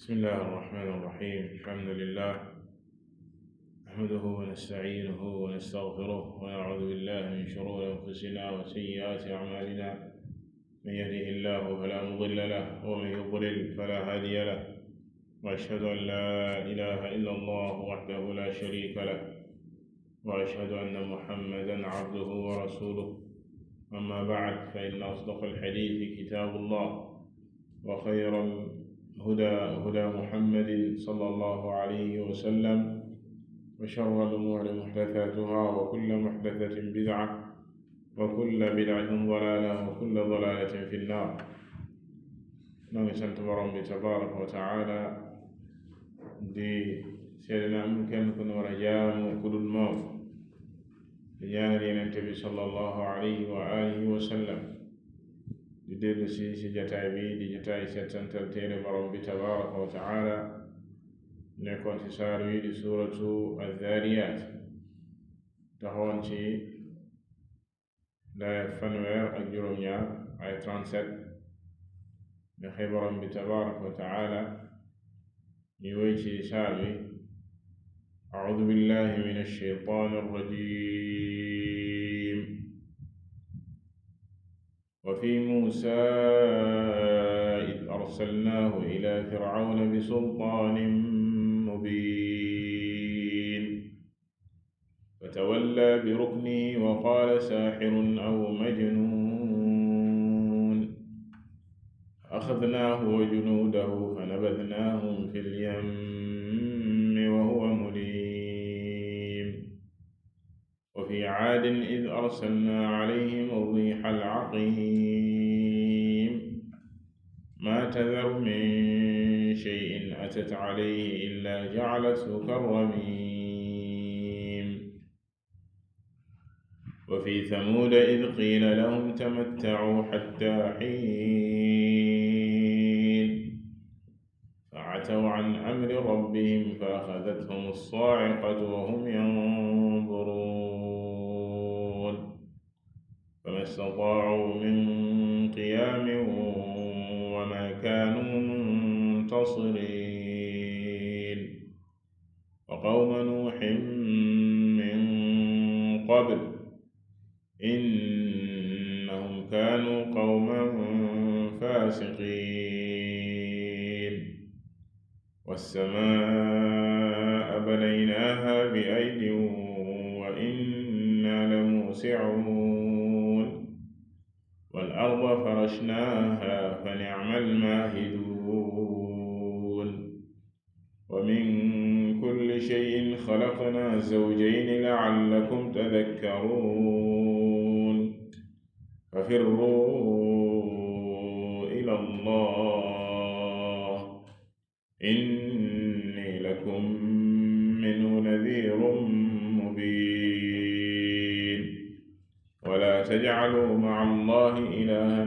بسم الله الرحمن الرحيم. الحمد لله نحمده ونستعينه ونستغفره ونعوذ بالله من شرور أنفسنا وسيئات أعمالنا. من يهده الله فلا مضل له ومن يضلل فلا هادي له، وأشهد أن لا إله إلا الله وحده لا شريك له، وأشهد أن محمدا عبده ورسوله. أما بعد، فإن أصدق الحديث كتاب الله، وخير هدى محمد صلى الله عليه وسلم، وشر الأمور محدثاتها، وكل محدثة بدعة، وكل بدعة ضلالة، وكل ضلالة في النار. نسأل ربي تبارك وتعالى دي سيدنا ممكن كن ورجام كل الموت لجانب النبي صلى الله عليه وآله وسلم di dellu si jataay bi di jataay settantal téere borom bi tabaraka wa taala nekkoon ci saar wi di suuratu addaariyaat, taxawoon ci laaya fanweer ak juróom-ñaar ay 37 nexe borom bi tabaraka wa taala ñu woy ci saar wi. a'uudu billahi min ash-shaytaani ar-rajiim. وفي موسى إذ أرسلناه إلى فرعون بسلطان مبين فتولى بركنه وقال ساحر أو مجنون، أخذناه وجنوده فنبذناهم في اليم وهو مليم. وفي عاد إذ أرسلنا عليهم الريح العقيم ما تذر من شيء أتت عليه إلا جعلته كالرميم. وفي ثمود إذ قيل لهم تمتعوا حتى حين فعتوا عن أمر ربهم فأخذتهم الصاعقة وهم ينظرون فما استطاعوا من قيام وما كانوا منتصرين. وقوم نوح من قبل إنهم كانوا قوما فاسقين. والسماء بنيناها بأيد وإنا لموسعون. والأرض فرشناها فنعم الماهدون. ومن كل شيء خلقنا زوجين لعلكم تذكرون. ففروا إلى الله إني لكم منه نذير مبين. ولا تجعلوا مع الله إلها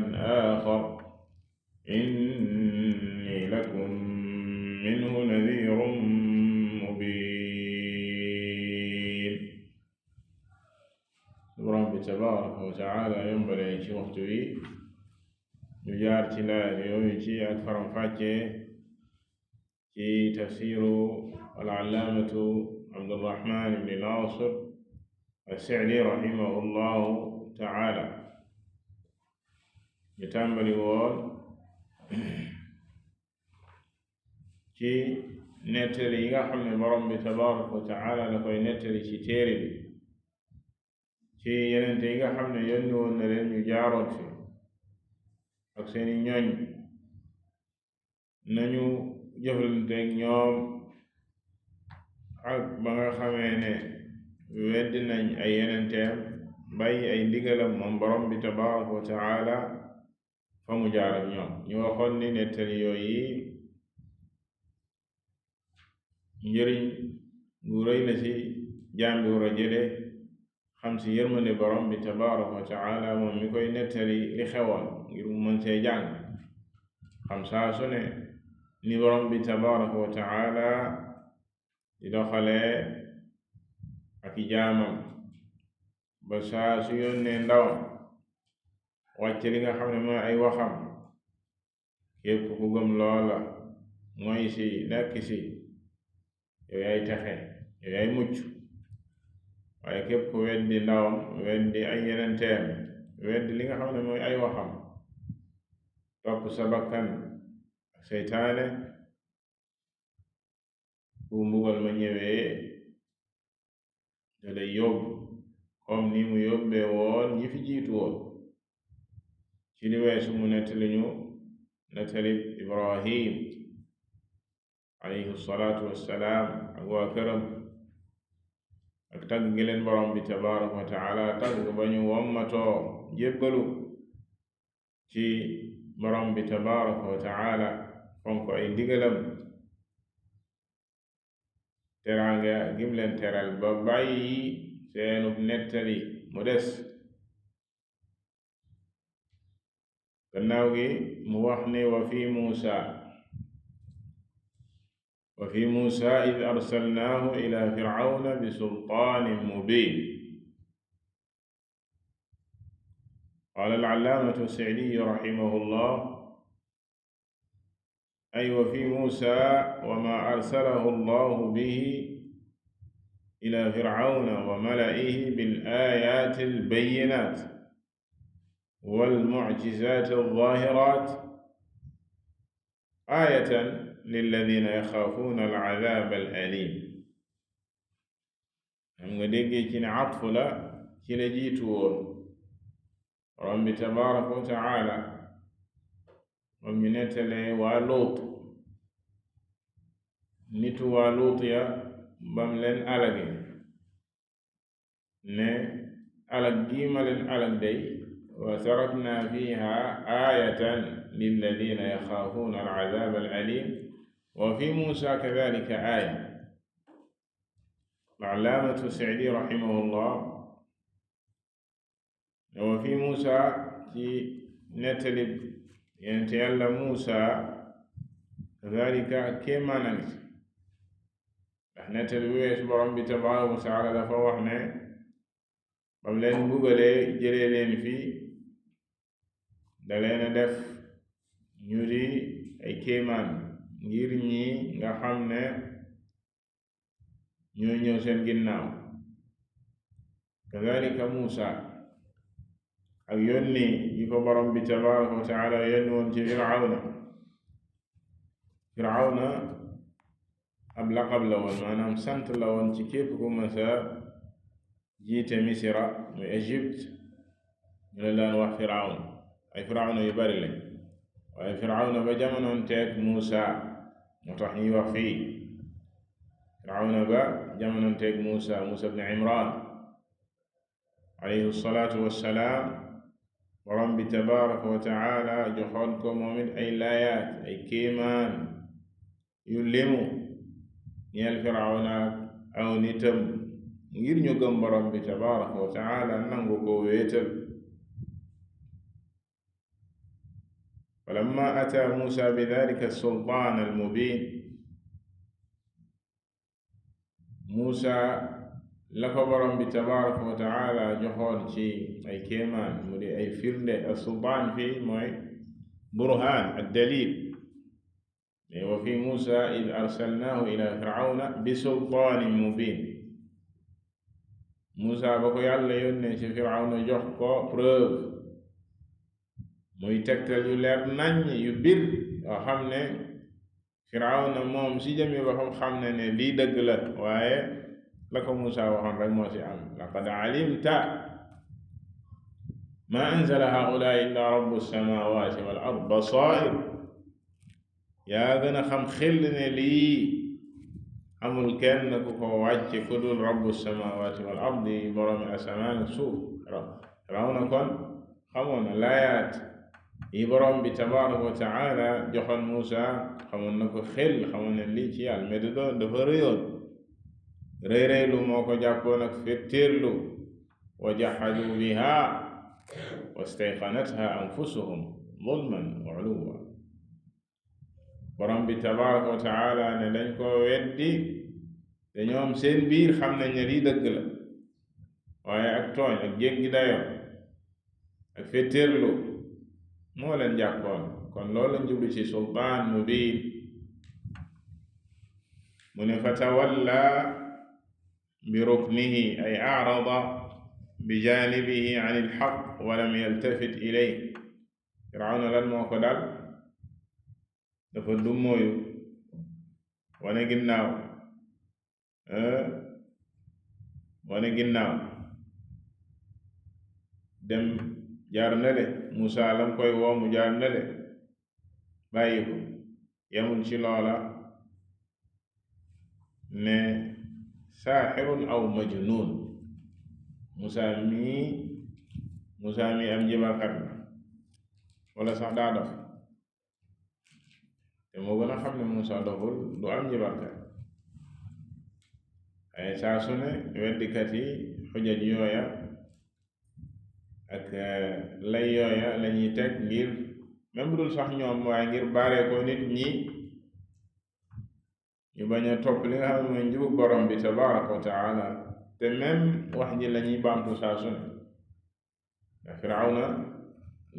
آخر إني لكم منه نذير مبين. رب تبارك وتعالى ينبغي ci waxtu wi ñu jaar ci laaya yooyu ci ak faram-fàcce ci tafsiru al-allaamatu Abdurrahmaan ibn Naasir as-Sa'di rahimahullahu ta'ala. ñu tàmbali woon ci nettali yi nga xam ne borom bi tabaraka wa ta'ala la koy nettali ci téere bi ci yenente yi nga xam ne yónni woon na leen ñu jaaroon fi ak seeni ñoñ, nañu jëflanteeg ñoom ak ba nga xamee ne weddi nañ ay yenenteem bàyyi ay ndigalam moom borom bi tabaraka wa ta'ala fa mu jaar ak ñoom. ñu waxoon ni nettali yooyu njëriñ gu rëy la ci jaam bi war a jële xam ci yërmande borom bi tabaraka wa ta'ala moom mi koy nettali li xewoon ngir mu mën see jàng xam saa su ne ni borom bi tabaraka wa ta'ala di doxalee ak jaamam ba saa su yónnee ndawam wàcc li nga xam ne mooy ay waxam képp ku gëm loola mooy si nekk si yow yaay texe yow yaay mucc waaye képp ku weddi ndawam weddi ay yenenteem weddi li nga xam ne mooy ay waxam topp sa bakkan seytaane bu mbugal ma ñëwee da lay yóbbu comme ni mu yóbbee woon ñi fi jiitu woon ci li weesu mu nettali ñu nettali Ibrahim alayhi salaatu wassalaam ak waa këram ak tagg gi leen borom bi tabaraka wa taala tagg ba ñu wommatoo jébbalu ci borom bi tabaraka wa taala fonk ay ndigalam teraanga gim leen teral ba bàyyi seenub nettali mu des gannaaw gi mu wax ne wa fi Muusa id arsalnaahu ila firawna bi sultaanin mubiin qaala al-allaamatu as-Sa'diyyu rahimahullah ay wa fi Muusa wa maa arsalahu Allahu bihi ila firawna wa mala'ihi bil aayaati al-bayyinaat wal mu'jizaati az-zaahiraat aayatan lilladiina yaxaafuuna al-'azaab al-aliim. xam nga déggee ci ne atf la ci la jiitu woon Boroom bi tabaaraka wa ta'aala moom ñu nettalee waa Luut nitu waa Luut ya bam leen alage ne alag gi ma leen alag day wa taraknaa fiihaa aayatan lilladiina yaxaafuuna al-'azaab al-aliim wa fi Muusaa kazaalika aaya. al-allaamatu Sa'dii rahimahullah wa fi Muusaa ci nettali yonent Yàlla Muusaa kazaalika kéemaan a ngi ndax nettali bi weesu borom bi tabaaraka wa ta'aala dafa wax ne bam leen mbugalee jëlee leen fii da leen a def ñu di ay kéemaan ngir ñi nga xam ne ñoo ñëw seen ginnaaw. kazaalika Muusaa ak yónni yi ko borom bi tabaaraka wa ta'aala yónni woon ci Firawna ab laqab la woon maanaam sant la woon ci képp ku mësa jiite Misira muy Égypte ñu la daan wax Firawna ay Firawna yu bari lañ waaye Firawna ba jamonoon teeg Muusaa moo tax ñuy wax fii Firawna ba jamonoon teeg Muusaa ibn Imraan alayhi salaatu wassalaam borom bi tabaaraka wa ta'aala joxoon ko moom it ay laayaat ay kéemaan yu limu ñeel Firawna aw nitam ngir ñu gëm borom bi tabaaraka wa ta'aala nangu ko wéetal. falammaa ataa Muusaa bidaalika as-sultaan al-mubiin Muusaa la ko borom bi tabaaraka wa ta'aala joxoon ci ay kéemaan mu di ay firnde as-sultaan fii mooy burhaan ad-daliil wa fi Muusaa id arsalnaahu ilaa firawna bi sultaanin mubiin Muusaa ba ko Yàlla yónnee ci Firawna jox ko preuve muy tegtal yu leer naññ yu bir yoo xam ne Firawna moom si jëmi ba xam ne lii dëgg la waaye la ko Muusaa waxoon rek moo ci am laqad alimta maa anzala haa'ulaa'i illaa rabbu samaawaati wal ard basaa'ir yaa gën a xam xel ne lii amul kenn ku ko wàcce ku dul rabbu samaawaati wal ardi boromi asamaan ak suuf. Firawna kon xamoon na laayaat yi borom bi tabaaraka wa ta'aala joxoon Muusaa xamoon na ko xel xamoon ne lii ci Yàlla mais dafa rëyoon réyréylu moo ko jàppoon ak fetteerlu wa jahaduu bihaa wastayqanathaa anfusuhum zulman wa uluwwan borom bi tabaaraka wa ta'aala ne dañ ko weddi te ñoom seen biir xam nañ ne lii dëgg la waaye ak tooñ ak jéggi dayo ak fetteerlu moo leen jàppoon kon loolu lañ jublu ci sultaan mubiin mu ne fatawalla bi ruknihi ay arada bi janibihi an ilxaq walam yaltafit ilay. Firawna lan moo ko dal? dafa dummóoyu wane ginnaaw dem jaar nale. Musaa lam koy woo mu jaar nale bàyyi ko. yamul ci loola ne saaxirun aw majnuun. Musaa mi am njibarkat la wala sax daa dof, te moo gën a xam ne Musaa doful, du am njibarkat. ay saa su ne weddikat yi xujaj yooya ak lay yooya lañuy teg ngir même bu dul sax ñoom waaye ngir baaree ko nit ñi ñu bañ a topp li nga xam ne mooy njubug borom bi tabaraka wa taala. te même wax ji lañuy baamtu saa su ne. ndax Firawna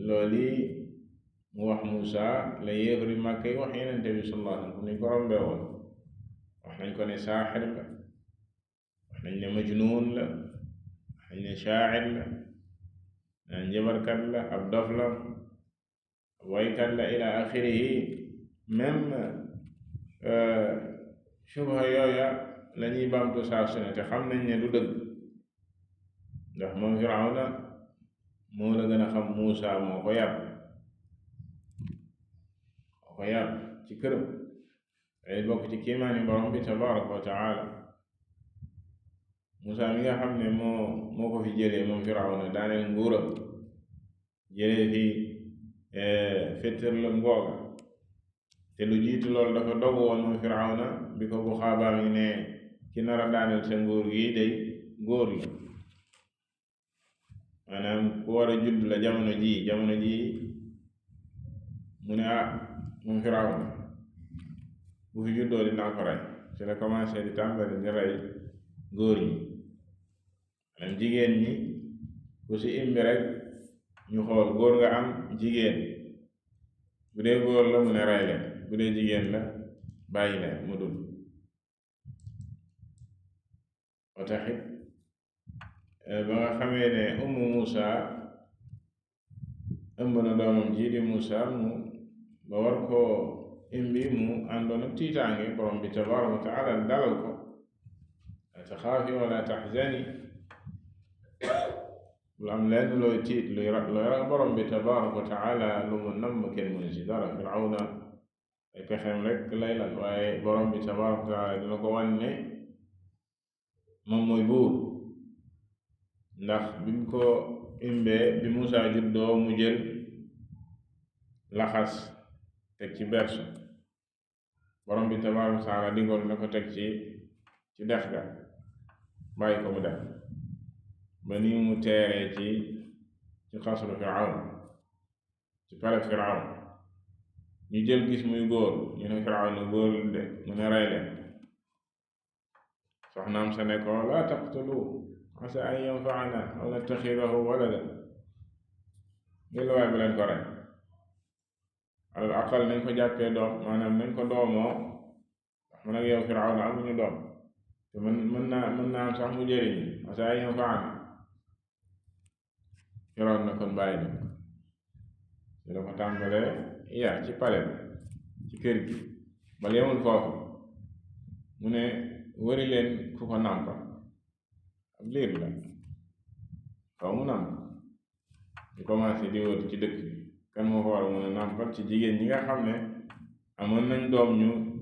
looli mu wax Musaa la yéefari Màkka yi wax Yonent bi sallallahu alayhi wa sallam ni ko rombee woon. wax nañ ko ne saaxir la, wax nañ ne majnuun la, wax nañ ne shaa'ir la, naan njabarkat la, ab dof la, waykat la, ila axirihi. même shubha yooya lañuy baamtu saa su ne te xam nañ ne du dëgg. ndax moom Firawna moo la gën a xam Musaa moo ko yar ci këram. ay bokk ci kiimaani borom bi tabaraka wa taala. Musaa mi nga xam ne moo ko fi jëlee moom Firawna daaneel nguuram, jëlee fi féttar la ngooga. te lu jiitu loolu dafa dogu woon moom Firawna bi ko bu xaabaam yi ne ki nar a daaneel sa nguur gi day góor la, maanaam ku war a judd la jamono ji mu ne moom Firawna bu fi juddoo dinaa ko rey. ci la commencé di tàmbali di rey góor ñi. maanaam jigéen ñi ku ci imbi rek ñu xool góor nga am jigéen, bu dee góor la mu ne rey leen, bu dee jigéen la bàyyi leen mu dund. o taxit ba nga xamee ne Musaa ëmb na doomam ji di Musaa ba war koo imbi mu àndoon ak tiitaange. borom bi tabaraka wa taala dalal ko, la taxaafi wala taxzani, lu am lenn looy tiit looy ragal. borom bi tabaraka wa taala lu mu namm kenn mënu ci dara. Firawna ay pexeem rek lay lan, waaye borom bi tabaraka wa taala dina ko wan ne moom mooy buur. ndax bi mu ko imbee bi Musaa juddoo mu jël laxas teg ci berso. borom bi tabaraka wa taala digal na ko teg ci dex ga, bàyyi ko mu def ba ni mu teeree ci xasru Firawna, ci pale Firawna. ñu jël gis muy góor, ñu ne Firawna góor de, mu ne rey leen. soxnaam sa ne ko laa taqtuluuhu asaa an yanfa'anaa aw nattaxidahu waladan. ngir waay bu leen ko rey, alal aqal nañ ko jàppee doom, maanaam nañ ko doomoo. ndax man ak yow Firawna amuñu doom, te mën naa am sax mu jëriñ. asaa an yanfa'anaa. Firawna na kon bàyyi na ko la ko tàmbalee yaa ci pale ci kër gi. ba yemul foofu, mu ne wëri leen ku ko nàmpal. ab liir la xaw mu nàmp. ñu commencé di wër ci dëkk bi kan moo ko war a mën a nàmpal ci jigéen ñi nga xam ne amoon nañ doom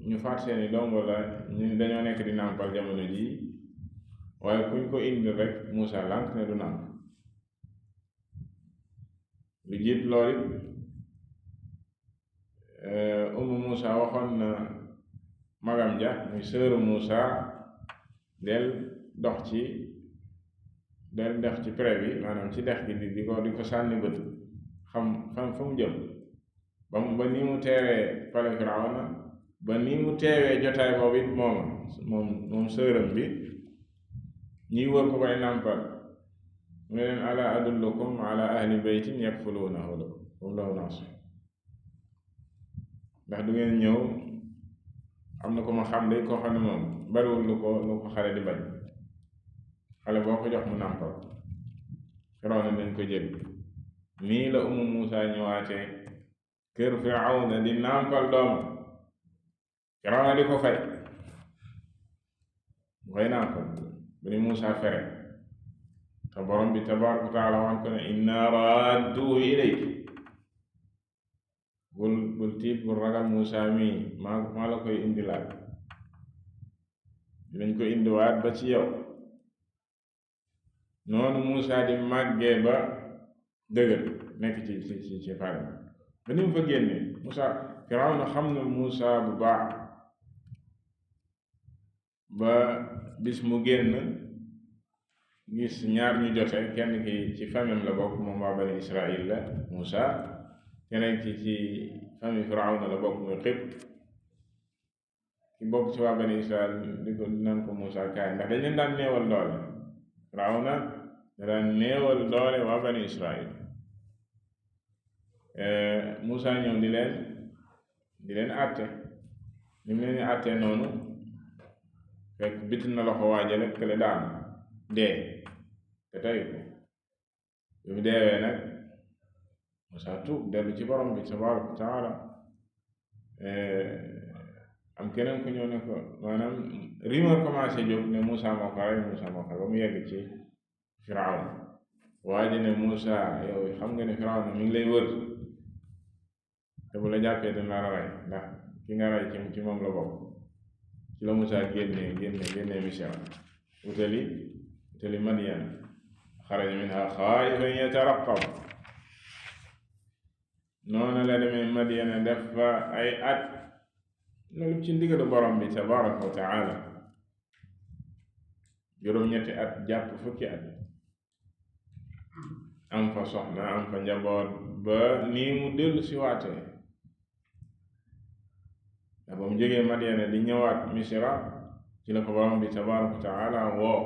ñu faat seeni doom wala ñu dañoo nekk di nàmpal jamono ji. waaye kuñ ko indi rek Musaa lànk ne du nàmp. lu jiit loolu Musaa waxoon na magam ja muy sëru Musaa del dox ci pré bi, maanaam ci dex gi di ko sànni bët xam fa mu jëm. ba ni mu teewee pale Firawna, ba ni mu teewee jotaay boobu it moom sëram bi ñiy wër ko koy nàmpal. mu ne leen alaa adullukum ala ahli baytin yakfuluunahu lakum hum lahu naasihun. ndax du ngeen ñëw am na ko ma xam de koo xam ne moom bariwul lu ko xale di bañ, xale boo ko jox mu nàmpal. Firawna dañ ko jël. nii la Umu Muusa ñëwaatee kër Firawna di nàmpal doom, Firawna di ko fay bu koy nàmpal ba ni Muusa fere, te borom bi tabaaraka wa taala wan ko ne inna raadduhu ilayk, bul tiit bul ragal Muusa mii maa la koy indilaat, dinañ ko indiwaat ba ci yow. noonu Muusa di màggee ba dëgër nekk ci fare ba ni mu fa génnee. Muusa Firawna xam na Muusa bu baax ba bis mu génn gis ñaar ñu jote, kenn ki ci famille la bokk, moom waa bani Israil la Muusa, keneen ki ci famille Firawna la bokk muy Xibt. ki bokk ci waa bani Israil di ko naan ko Muusa kaay, ndax dañ leen daan néewal doole. Firawna da daan néewal doole waa bani Israil. Muusa ñëw di leen àtte. ni mu leen di àttee noonu fekk bit na loxo waajale kële daanu dee te tey ko. bi mu deewee nag Muusa tuub dellu ci borom bi tabaaraka wa taala. am keneen ku ñëw ne ko, maanaam rumeur commencé jóg ne Muusa moo ko rey ba mu yegg ci Firawna. waa ji ne Muusa yow xam nga ne Firawna mi ngi lay wër, te bu la jàppee dina la rey, ndax ki nga rey ci moom la bokk. ci la Muusa génne Misra utali Madyana, xaraja minha xaa'ifan yataraqqab. noonu la demee Madyana def fa ay at, loolu ci ndigalu borom bi tabaaraka wa taala, juróom-ñetti at jàpp fukki at, am fa soxna am fa njaboot ba nii mu dellu si waatee. ndax ba mu jógee Madyana di ñëwaat Misra ci la ko borom bi tabaaraka wa taala woo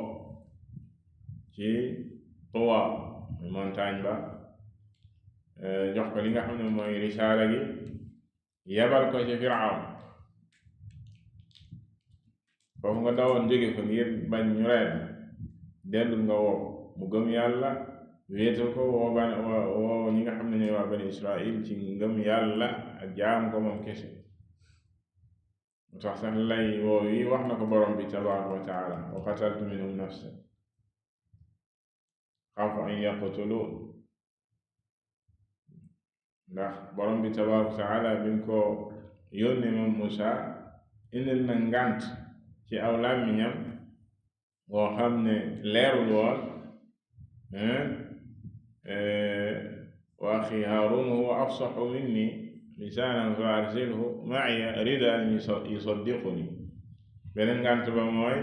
ci Tuwa muy montagne ba, jox ko li nga xam ne mooy risaala gi, yabal ko ci Firawna. foofu nga dawoon jóge fa ngir bañ ñu rey dellul nga woo mu gëm yàlla, wéetal ko, woo ñi nga xam ne ñooy waa bani Israil ci ngëm yàlla ak jaam ko moom kese. mu tax sax lay woo yi wax na ko borom bi tabaaraka wa taala, wa qataltu minhum nafsan xaafu an yaqtuluun. ndax borom bi tabaaraka wa taala bi mu ko yónnee moom Muusa indil na ngànt ci aw làmmiñam woo xam ne leerul woon. wa axi Haaruun huwa afsaxu minni lisaanan fa arsilhu ma'iya rida an yusaddiquni. beneen ngànt ba mooy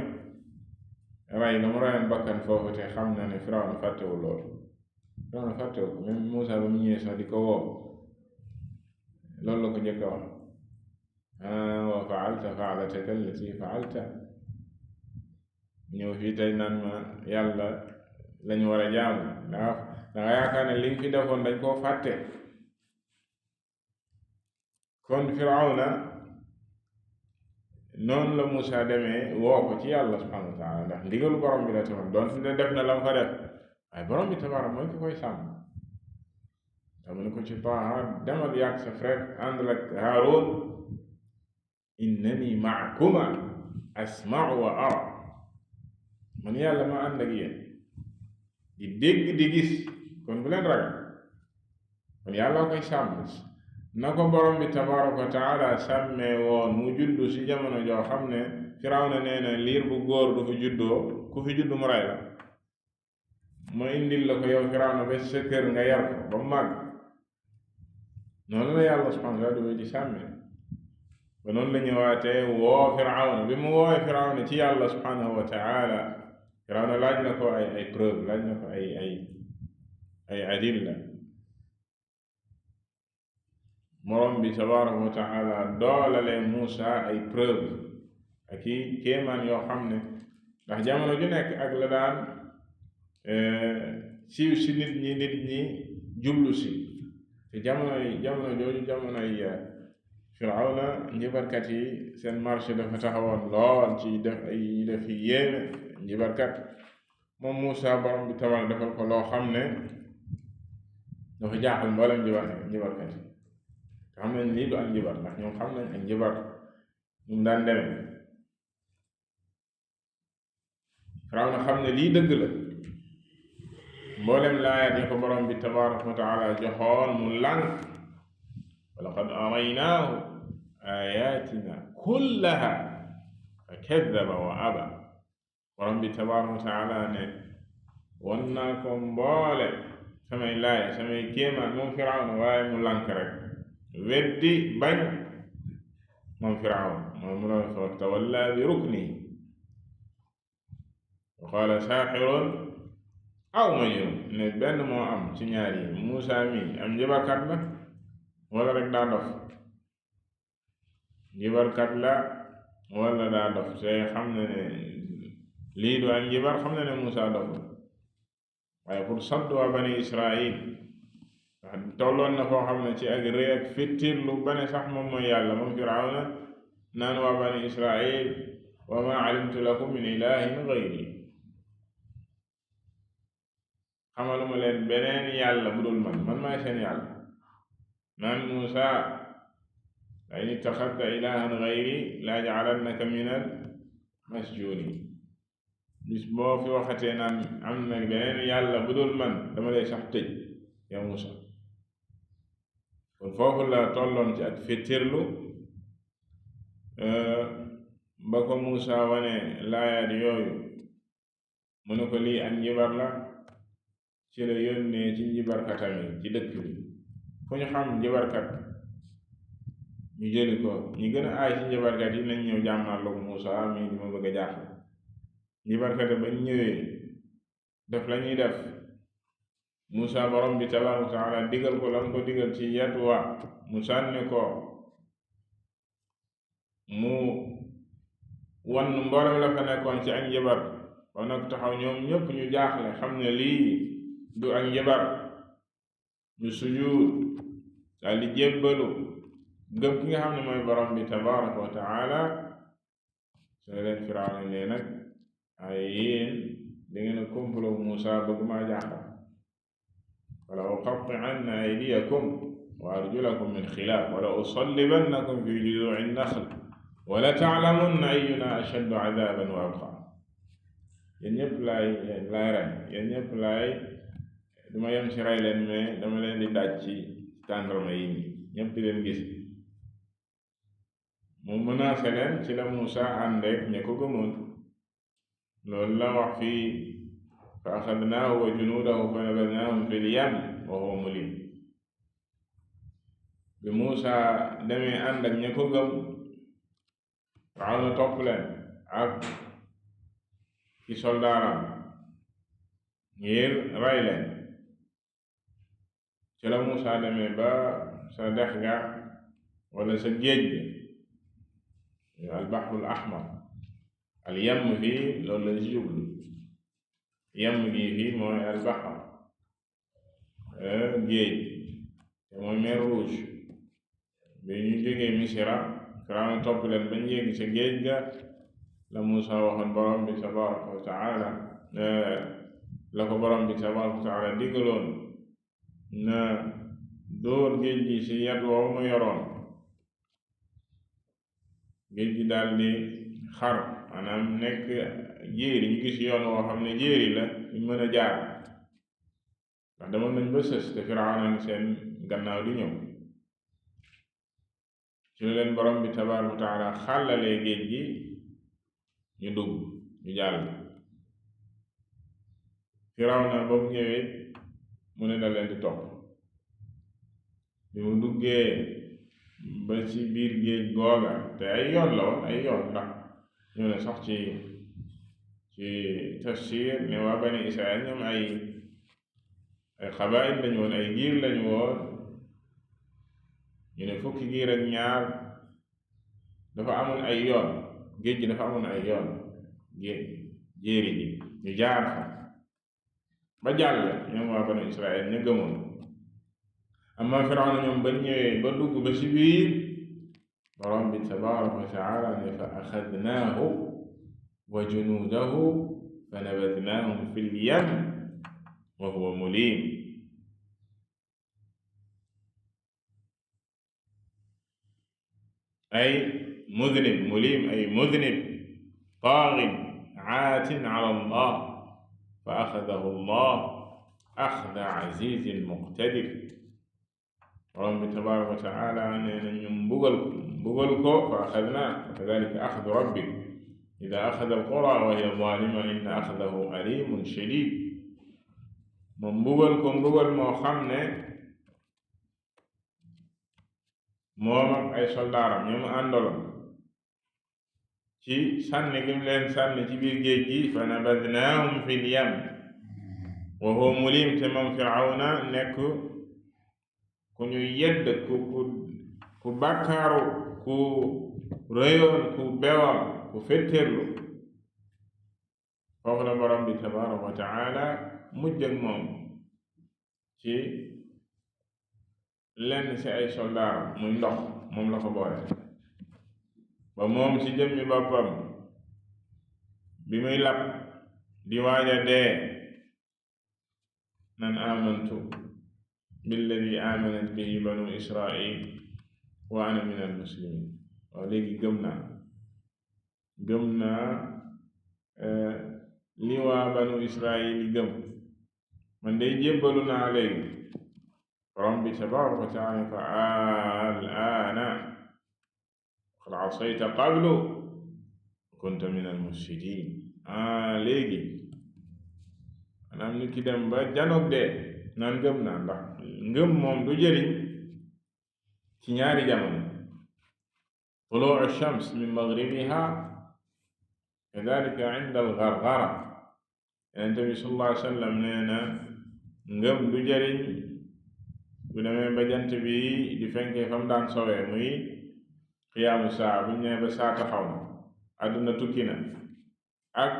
rey la mu reyoon bakkan foofu, te xam na ne Firawna fàttewul loolu. Firawna fàttewu ko, même Muusa ba mu ñëwee sax di ko woo loolu la ko njëkk a wax, wa fa'alta fa'lataka allati fa'alta. ñëw fii tey naan ma yàlla lañu war a jaamu, danga yaakaar ne li nga fi defoon dañ koo fàtte. kon Firawna noonu la Muusa demee woo ko ci yàlla subhanahu wa taala, ndax ndigalu borom bi la tamit doon fi def na la mu fa def, waaye borom bi tabaaraka mooy ki koy sàmm. dama ne ko ci Taaha, demal yàgg sa frère ànd ak Haaruun, innani ma'akuma asma'u wa ara. man yàlla ma ànd ak yéen di dégg di gis, kon bu leen ragal. kon yàlla koy sàmm na ko borom bi tabaaraka wa taala sàmmee woon mu juddu ci jamono joo xam ne Firawna nee na liir bu góor du fi juddoo, ku fi juddu mu rey la. ma indil la ko yow Firawna ba sa kër nga yar ko ba mu màgg. noonu la yàlla subhanahu wa taala di sàmmee ba noonu la ñëwaatee woo Firawna. bi mu woowee Firawna ci yàlla subhanahu wa taala, Firawna laaj na ko ay preuve, laaj na ko ay adilla. morom bi tabaaraka wa taala doolale Muusa ay preuve ak i kéemaan yoo xam ne, ndax jamono ju nekk ak la daan siiw si nit ñi jublu si. te jamono jooju jamonoy Firawna njibarkat yi seen marché dafa taxawoon lool ci def yi yéeme njibarkat. moom Muusa borom bi tabaaraka defal ko loo xam ne dafa jaaxal mboolem njibarkat yi te xam nañ lii du ak njibar ndax ñoom xam nañ ak njibar ñu daan demee. Firawna xam ne lii dëgg la, mboolem laayaat yi ko borom bi tabaaraka wa taala joxoon mu lànk. wa laqad araynaahu ayatina kullaha fa kaddaba wa aba. borom bi tabaaraka wa taala ne won naa ko mboole samay laaya samay kéemaan moom Firawna, waaye mu lànk rek weddi bañ moom Firawna. mooy mu ne fa tawalla bi rukni wa qaala saaxirun aw majnun. ne benn moo am ci ñaar yi, Muusa mi am njibarkat la wala rek daa dof. njibarkat la wala daa dof. te xam na ne lii du ak njibar, xam na ne Muusa dof la, waaye pour sadd waa bani Israil wax tolloon na foo xam ne ci ak rëy ak fittir lu bane sax moom mooy yàlla. moom Firawna naan waa bani Israil wa ma alimtu lakum min ilahin gayri, xamaluma leen beneen yàlla bu dul man maay seen yàlla. naan Muusa la in ittaxadta ilahan gayri la jacalannaka min al masjunin. bis boo fi waxatee naan am na beneen yàlla bu dul man dama lay sax tëj yow Muusa. kon foofu la tolloon ci ak fittirlu ba ko Muusa wane laayaat yooyu mu ne ko lii ak njibar la. ci la yónnee ci njibarkatam yi ci dëkk bi fu ñu xam njibarkat ñu jëli ko. ñi gën a aay ci njibarkat yi nañ ñëw jàmmarloog Muusa mii di ma bëgg a jaaxle. njibarkat bañ ñëwee def la ñuy def, Muusa borom bi tabaaraka wa taala digal ko lam ko digal ci yat wa mu sànni ko, mu wan mboolem la fa nekkoon ci ak njibar ba nag taxaw ñoom ñëpp ñu jaaxle xam ne lii du ak njibar. ñu sujuud daal di jébbalu gëm ki nga xam ne mooy borom bi tabaaraka wa taala. su leen Firawna ne nag ay yéen da ngeen a complot Muusa bëgg maa jaaxal. wala uqatti'anna aydiyakum wa arjulakum min xilaaf wala usallibannakum fi juduu'i naxl wala ta'lamunna ayyuna ashaddu adaaban wa abqaa. yéen ñëpp laay rey, yéen ñëpp laay duma yem ci rey leen, mais dama leen di daaj ci tàndarma yi ñëpp di leen gis. mu menacé leen. ci la Muusa àndeek ña ko gëmoon. loolu la wax fii fa axadnaahu wa junuudahu fa nabadnaahum fil yam wa huwa mulim. bi Muusa demee ànd ak ña ko gëm, Firawna topp leen ak ci soldaaram ngir rey leen. ci la Muusa demee ba sa dex ga wala sa géej gi al bahrul ahmar. al yam fii loolu la ci jublu, yam gi fii mooy al bahr géej te mooy mer rouge. bi ñu jógee Misira, Firawna topp leen bañ yegg sa géej ga la Muusa waxoon borom bi tabaaraka wa taala la ko borom bi tabaaraka wa taala digaloon na dóor géej gi ci yat woowu mu yoroon. géej gi daal di xar, maanaam nekk jéeri. ñu gis yoon woo xam ne jéeri la ñu mën a jaar ndax demoon nañ ba sës te Firawna ngi seen gannaaw di ñëw. ci la leen borom bi tabaaraka wa taala xàllalee géej gi ñu dugg ñu jàll. Firawna ba mu ñëwee mu ne da leen di topp. bi mu duggee ba ci biir géej googa te ay yoon la woon, ay yoon ndax ñoo ne sax ci tafsir ne waa bani Israel ñoom ay xabaayil lañu woon, ay giir lañu woon. ñu ne fukki giir ak ñaar. dafa amoon ay yoon, géej gi dafa amoon ay yoon, jéeri ji ñu jaar fa ba jàll ñoom waa bani Israel ñu gëmoon. amma Firawna ñoom ba ñëwee ba dugg ba ci biir borom bi tabaraka wa taala ne fa axadnaahu wa junuudahu fa nabadnaahum fi lyam wa huwa mulim. ay mudnib, mulim ay mudnib taagin aatin ala allah fa axadahu allah axda azizin muqtadir. borom bi tabaraka wa taala nee na ñu mbugal ko fa axadnaa wa kadalika axdu rabbik ida axada alqura wa hiya zaalima inna axdahu alimun shadid. mu mbugal ko mbugal moo xam ne moom ak ay soldaaram ñu mu àndaloon ci sànni gi mu leen sànni ci biir géej gi fa nabadnaahum fil yam wa huwa mulim, te moom Firawna nekk ku ñu yedd ku bàkkaaru ku rëyoon ku bewoon ku fetteerlu. foofu la borom bi tabaraka wa taala mujj ak moom ci lenn ci ay soldaar muy ndox moom la ko boole ba moom ci jëmmi boppam bi muy lab di waaja dee nan amantu billadi amanat bihi banu israil wa ana min al muslimin. waaw léegi gëm naa li waa banu israil yi gëm, man day jébbalu naa léegi. borom bi tabaraka wa taala fa al-aana qad asayta qablu wa kunta min al-mufsidin. léegi maanaam nit ki dem ba janoog dee naan gëm naa, ndax ngëm moom du jëriñ ci ñaari jamono, tuluu ash-shams min maghribiha kadhalika inda al-gharghara. Yonent bi sallallahu alayhi wa sallam nee na ngëm du jëriñ bu demee ba jant bi di fenkee fa mu daan sowee muy xiyaamu saa, bu ñu nee ba saa taxaw na àdduna tukki na, ak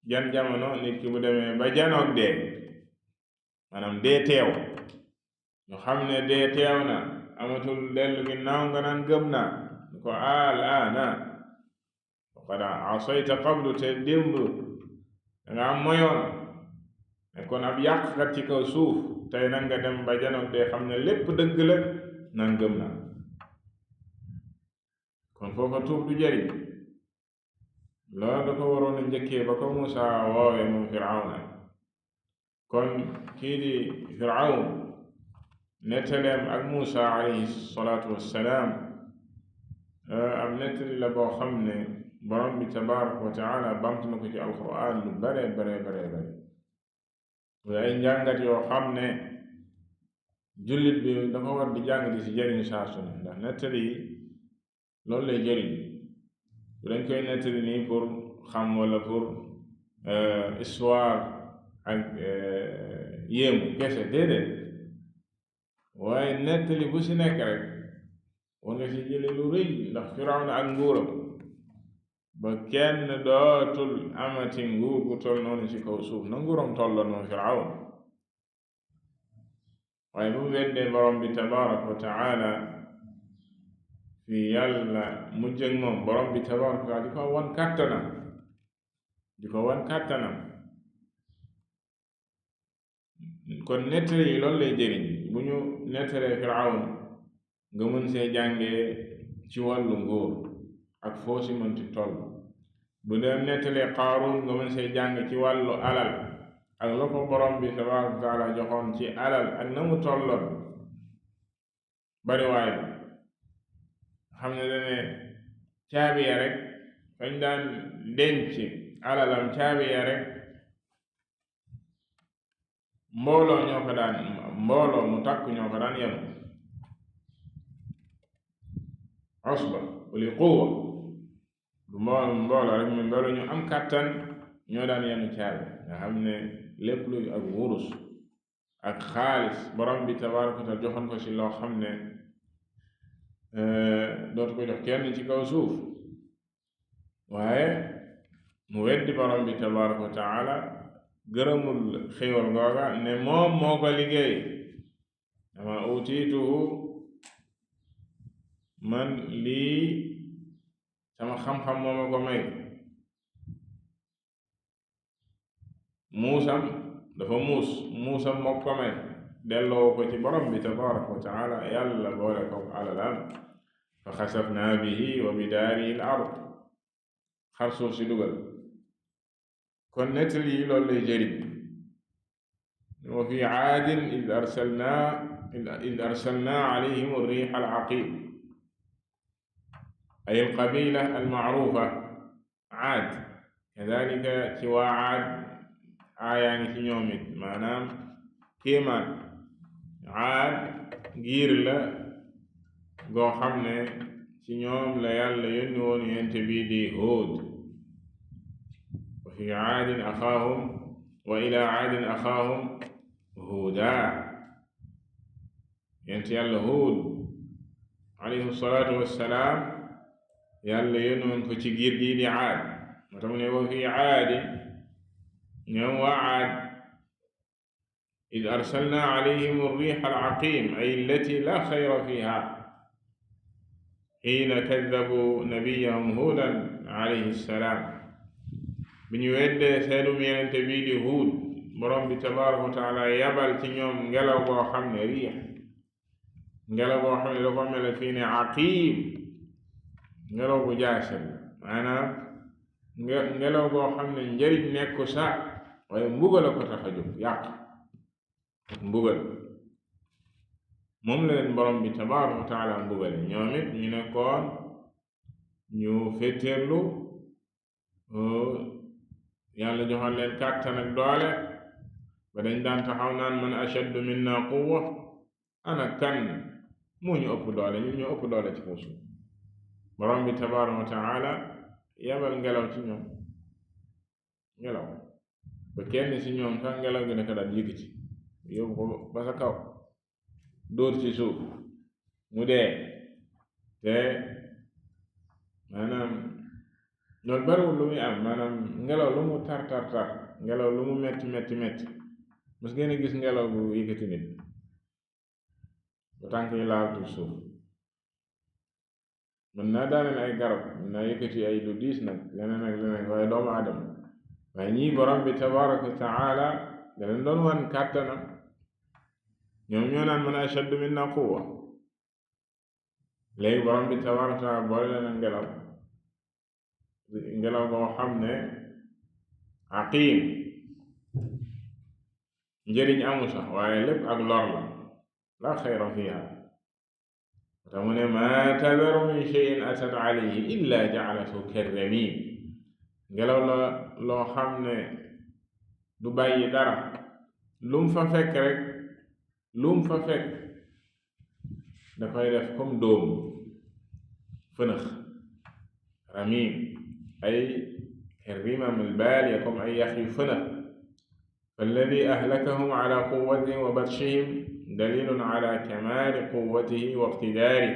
jan jamono nit ki bu demee ba janoog dee, maanaam dee teew, ñu xam ne dee teew na, amatul dellu ginnaaw nga naan gëm naa ko al-aana qad asayta qablu, te démb danga am moyoon nekkoon ab yàqkat ci kaw suuf, tey nag nga dem ba janoog dee xam ne lépp dëgg la naan gëm naa. kon foofa tuub du jëriñ. loolu da ko waroon a njëkkee ba ko Muusaa woowe moom Firawna. kon kii di Firawn nettaleem ak Muusaa alayhi salaatu wassalaam ab nettali la boo xam ne borom bi tabaraka wa taala bamtu na ko ci alquran lu bare ay njàngat yoo xam ne jullit bi dafa war di jàng di si jëriñ saa su ne, ndax nettali yi loolu lay jëriñ. dañ koy nettali nii pour xam wala pour histoire ak yéemu kese, déedéet, waaye nettali bu si nekk rek war nga si jële lu rëy, ndax Firawna ak nguuram ba kenn dootul amati nguur gu toll noonu ci kaw suuf na nguuram tolloon moom Firawna. waaye bu weddee borom bi tabaraka wa taala fi yàlla mujj ak moom, borom bi tabaraka wa taala di ko wan kàttanam kon nettali yi loolu lay jëriñ. bu ñu nettalee Firawna nga mën see jàngee ci wàllu nguur ak foo si mënti toll. bu dee nettalee Qaaruun nga mën see jàng ci wàllu alal ak la ko borom bi tabaraka wa taala joxoon ci alal ak na mu tolloon bari waay bi xam ne dane caabi ya rek fañ daan denc alalam, caabi ya rek mbooloo mu takk ñoo ko daan yenu, usba uli quwwa, mbooloo rek mu mbooloo ñu am kàttan ñoo daan yenu caabi. nga xam ne lépp luy ak wurus ak xaalis borom bi tabaraka wa taala joxoon ko ci loo xam ne dootu ko jox kenn ci kaw suuf. waaye mu weddi borom bi tabaraka wa taala, gërëmul xéewal googa ne moom moo ko liggéey. ama utiituhu man lii sama xam-xam moo ma ko may. muusam dafa muusam moo ko may delloo ko ci borom bi tabaraka wa taala. yàlla boole ko alalam fa xasafnaa bihi wa bidaarihi al-ard, xar suuf si dugal. kon nettali yi loolu lay jëriñ. wa fi aadin id arsalnaa alayhim ar-riiha al-aqiim, ay al-qabiila al-ma'ruufa Aad. kadaalika ci waa Aad aayaa ngi ci ñoom it, maanaam kéemaan. Aad giir la goo xam ne ci ñoom la yàlla yónni woon yonent bi di Huud. wa fi aadin axaahum wa ilaa aadin axaahum Huuda, yonent yàlla Huud alayhi salaatu wassalaam yàlla yónni woon ko ci giir gi di Aad. moo tax mu ne wa fi aadin, ñoom waa Aad, id arsalnaa alayhim ar-riiha al-aqiim, ay allati laa xayra fiihaa, xiina kaddabuu nabiyyahum Huudan alayhi salaam. bi ñu weddee seenum yonent bii di Huud, borom bi tabaaraka wa taala yabal ci ñoom ngelaw boo xam ne riix, ngelaw boo xam ne dafa mel fii ne aqiim, ngelaw bu jaase, maanaam ngelaw boo xam ne njëriñ nekku sax, waaye mbugal ko tax a jóg, yàq mbugal. moom la leen borom bi tabaaraka wa taala mbugale. ñoom it ñu nekkoon ñu féeteerlu, yàlla joxoon leen kàttan ak doole ba dañ daan taxaw naan man ashaddu minna quwwa, ana kan moo ñu ëpp doole, ñun ñoo ëpp doole ci kaw suuf. borom bi tabaaraka wa taala yabal ngelaw ci ñoom, ngelaw ba kenn ci ñoom sax ngelaw gi naka daal yëkkati yóbbu ko ba sa kaw, dóor ci suuf mu dee. te maanaam loolu bariwul lu muy am, maanaam ngelaw lu mu tar tar tar, ngelaw lu mu metti metti metti, mos ngeen a gis ngelaw bu yëkkati nit ba tànk yi laaltul suuf. mën naa daaneel ay garab, mën naa yëkkati ay lu diis nag, leneen ak leneen, waaye doomu aadama. waaye ñii borom bi tabaraka wa taala da leen doon wan kàttanam. ñoom ñoo naan man ashaddu minna quwwa, léegi borom bi tabaraka wa taala boole leen ngelaw boo xam ne aqiim, njëriñ amu sax, waaye lépp ak lor la, la xayra fiha. te mu ne maa tadaru min shay'in atat alayhi illa ja'alathu karramim, ngelaw la loo xam ne du bàyyi dara, lum fa fekk rek, lum fa fekk da koy def comme dóom, fënëx. ramim ay rimam albaaliya, comme ay yax yu fënëx. falladi ahlakahum ala quwwatihim wa batshihim dalilun ala kamaali quwwatihi wa iqtidaarihi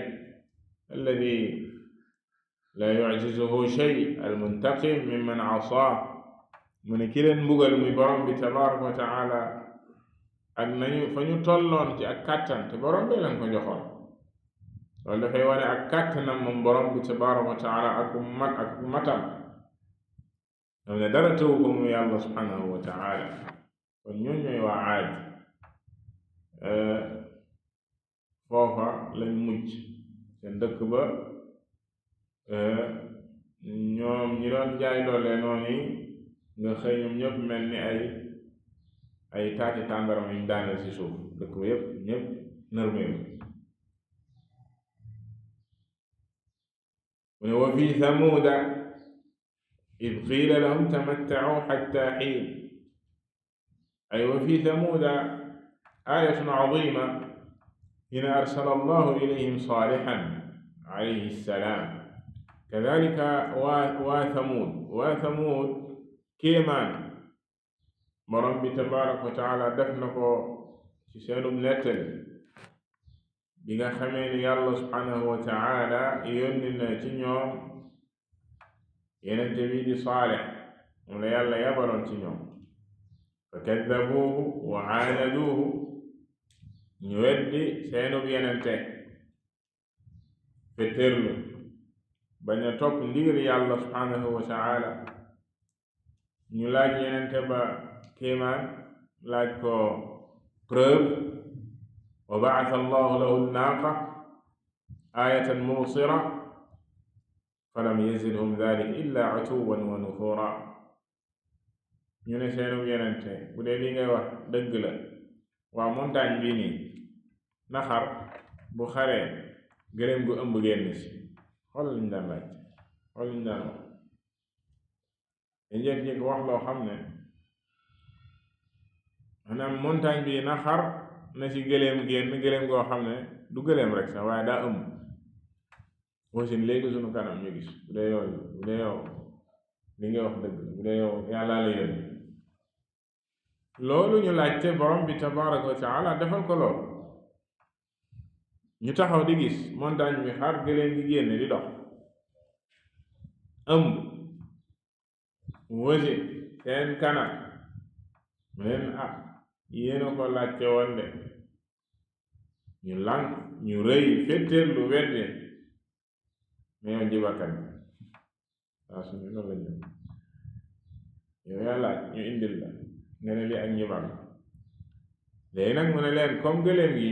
alladi laa yu'jizuhu shay, almuntaqim mimman asaa. mu ne ki leen mbugal muy borom bi tabaraka wa taala ak nañu fa ñu tolloon ci ak kàttan, te borom bi leen ko joxoon. loolu dafay wane ak kàttanam moom borom bi tabaraka wa taala ak matam. xam ne dara tëwu ko mu yàlla subhanahu wa taala. kon ñooñ ñooy waa Aad. foofa lañ mujj seen dëkk ba. ñoom ñi doon jaay doole noonu nga xëy ñoom ñëpp mel ni ay taati tàndarma yuñ daaneel ci suuf, dëkk ba yëpp ñëpp nërmeelu. mu ne wa fi Samuuda id qiila lahum tamatta'u hatta hiin, ay wa fi Samuuda aayatun aziima hiina arsala Allahu ilayhim Saalihan alayhi salaam. kadhalika waa Samuud kéemaan borom bi tabaraka wa taala def na ko ci seenum nettali bi nga xamee ni yàlla subhanahu wa taala yónni na ci ñoom yenente bi di Saalix, moom la yàlla yabaloon ci ñoom. fa kaddabuuhu wa aanaduuhu, ñu weddi seenub yenente. fetteerlu bañ a topp ndigal yàlla subhanahu wa taala. ñu laaj yenente ba kéemaan, laaj ko preuve, wa ba'atha allahu lahu naaqa ayatan mubsira falam yazidhum dhalika illa utuwan wa nufura. ñu ne seenum yenente bu dee li ngay wax dëgg la, waa montagne bii nii naxar bu xaree gëléem gu ëmb génn si. xool liñ daan laaj, xool liñ daan wax. dañ jékki-jékki wax loo xam ne maanaam montagne bi naxar na ci gëléem génn, gëléem goo xam ne du gëléem rek sax waaye daa ëmb wasin léegi sunu kanam ñu gis. bu dee yow li ngay wax dëgg, bu dee yow yàllaa la yónni. loolu ñu laajte borom bi tabaraka wa taala defal ko lool. ñu taxaw di gis montagne bi xar, gëléem gi génn di dox ëmb wasin seen kanam. mu leen yéena ko laajte woon de. ñu lànk, ñu rëy, fetteerlu, wedde. mais yow jibakat waa suñu loolu la ñu yow yaa laaj ñu indil la nga ne li ak njibar. léegi nag mu ne leen comme gëléem gi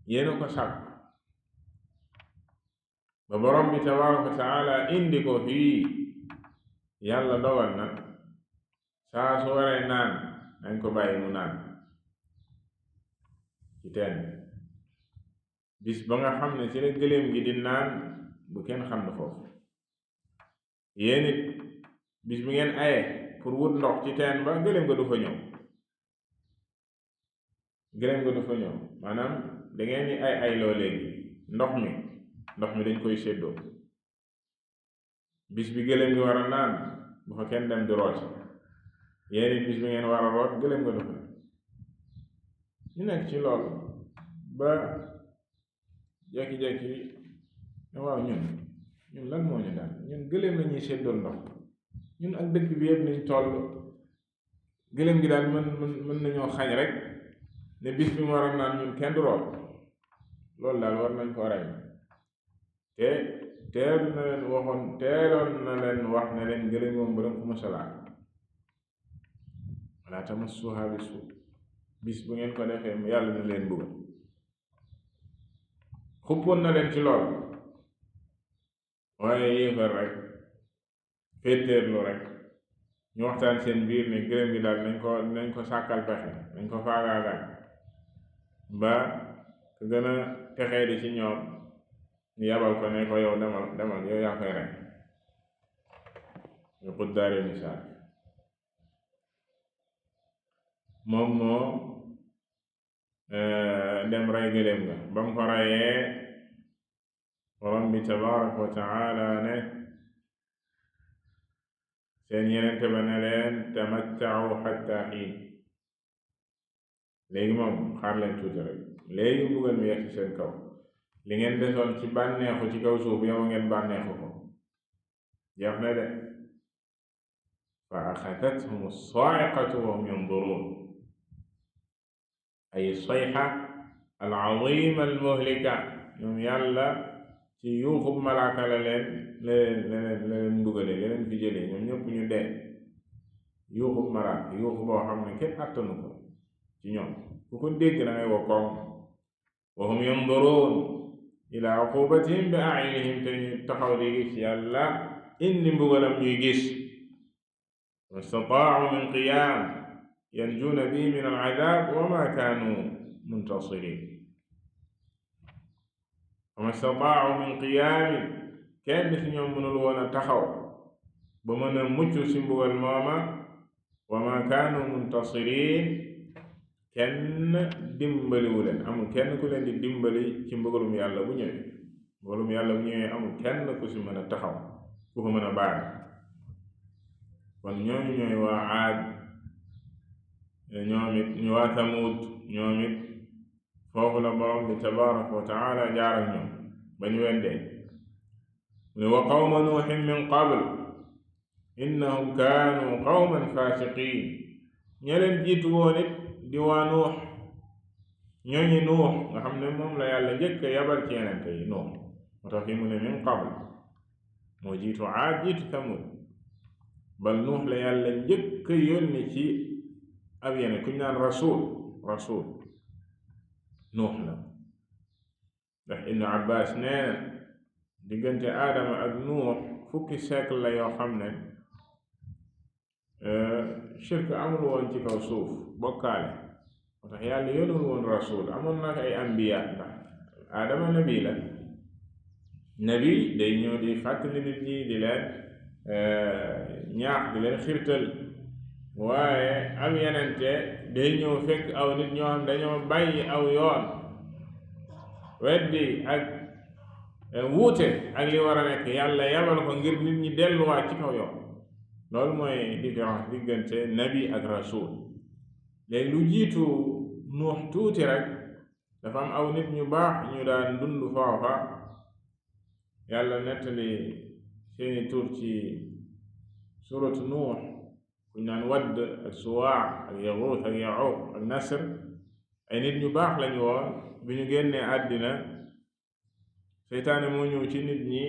yéena ko sàkk ba borom bi tabaraka wa taala indi ko fii, yàlla dogal na saa su waree naan nañ ko bàyyi mu naan ci teen. bis ba nga xam ne ci la gëléem gi di naan bu kenn xam ne foofu. yéen it bis bi ngeen aye pour wut ndox ci teen ba, gëléem ga du fa ñëw. gëléem ga du fa ñëw maanaam da ngeen di ay loo léegi ndox mi dañ koy séddoo. bis bi gëléem gi war a naan bu fa kenn dem di root. yéen it bis bi ngeen war a root, gëléem ga du fa. ñu nekk ci loolu ba jekki-jekki ne waaw ñun lan moo ñu daal, ñun gëléem la ñuy séddool ndox, ñun ak dëkk bi yëpp niñ toll, gëléem gi daal mën nañoo xañ rek ne bis bi mu war a naan ñun kenn du root. loolu daal war nañ ko rey. te teeloon na leen wax ne leen gëléem moom bu leen ko mësalaat, wala tamassuha bi suu. bis bu ngeen ko defee yàlla na leen bëggal. xuppoon na leen ci lool, waaye yéefar rek, féeteerlu rek. ñu waxtaan seen biir ne gëléem gi daal nañ ko sàkkal pexe, nañ ko faagaagal ba ku gën a texee di ci ñoom ñu yabal ko ne ko yow demal yow yaa koy rey. ñu xuddaari misaal moom moo dem rey gëléem ga. ba mu ko reyee borom bi tabaraka wa taala ne seen yenente ba ne leen tamatta'u hatta hiin. léegi moom xaar leen tuuti rek, léegi mbugal mi yegg ci seen kaw. li ngeen desoon ci bànneexu ci kaw suuf yow ngeen bànneexu ko, jeex na de. fa axadathum as-saa'iqatu wa hum yanzuruun, ay sayxa al-azima al-muhlika. ñoom yàlla ci yuuxub malaaka la leen mbugale, leen fi jëlee ñoom ñëpp ñu dee. yuuxub malaaka, yuuxu boo xam ne kenn attanu ko ci ñoom, ku ko dégg da ngay woo koom. wa hum yanzuruun ila uqubatihim bi a'yunihim, te ñu taxaw di gis yàlla indi mbugalam ñuy gis. wa stata'u min qiyaam yanjuuna bihi min al-'adaab wa ma kaanu muntasiriin. wa ma stata'u min qiyaamin, kenn ci ñoom mënul woon a taxaw ba mën a mucc ci mbugal mooma. wa ma kaanu muntasiriin, kenn dimbaliwu leen, amul kenn ku leen di dimbali ci mbugalum yàlla bu ñëwee. mbugalum yàlla bu ñëwee amul kenn ku ci mën a taxaw, ku ko mën a baare. kon ñooñu ñooy waa Aad, ñoom it ñu waa Samuud, ñoom it foofu la borom bi tabaraka wa taala jaar ak ñoom ba ñu weddee. mu ne wa qawma nuuhin min qabl innahum kaanu qawman faasiqiin. ña leen jiitu woon it di waa Nuux, ñooñu Nuux nga xam ne moom la yàlla njëkk yabal ci yenente yi Nuux moo tax fi mu ne min qabl moo jiitu Aad jiitu Samud bal Nuux la yàlla njëkk yónni ci ab yeneen ku ñu naan rasul Nuux la ndax Ibnu Abbas nee na diggante Aadama ak Nuux fukki siècle la yoo xam ne shirk amul woon ci kaw suuf bokkaale moo tax yàlla yónnul woon rasul amoon na ay ambiya ndax Aadama nabi la nabi day ñëw di fàttali nit ñi di leen ñaax di leen xirtal waaye am yenente day ñëw fekk aw nit ñoo xam dañoo bàyyi aw yoon weddi ak wuute ak li war a nekk yàlla yabal ko ngir nit ñi delluwaat ci kaw yoon loolu mooy différence diggante nabi ak rasul léegi lu jiitu Nuux tuuti rek dafa am aw nit ñu baax ñu daan dund foofa yàlla nettali seeni tur ci suratu Nuux ku naan Wadd ak Suwaa ak Yaguus ak Yacuuq ak Nasr ay nit ñu baax lañu woon bi ñu génnee àddina seytaane moo ñëw ci nit ñi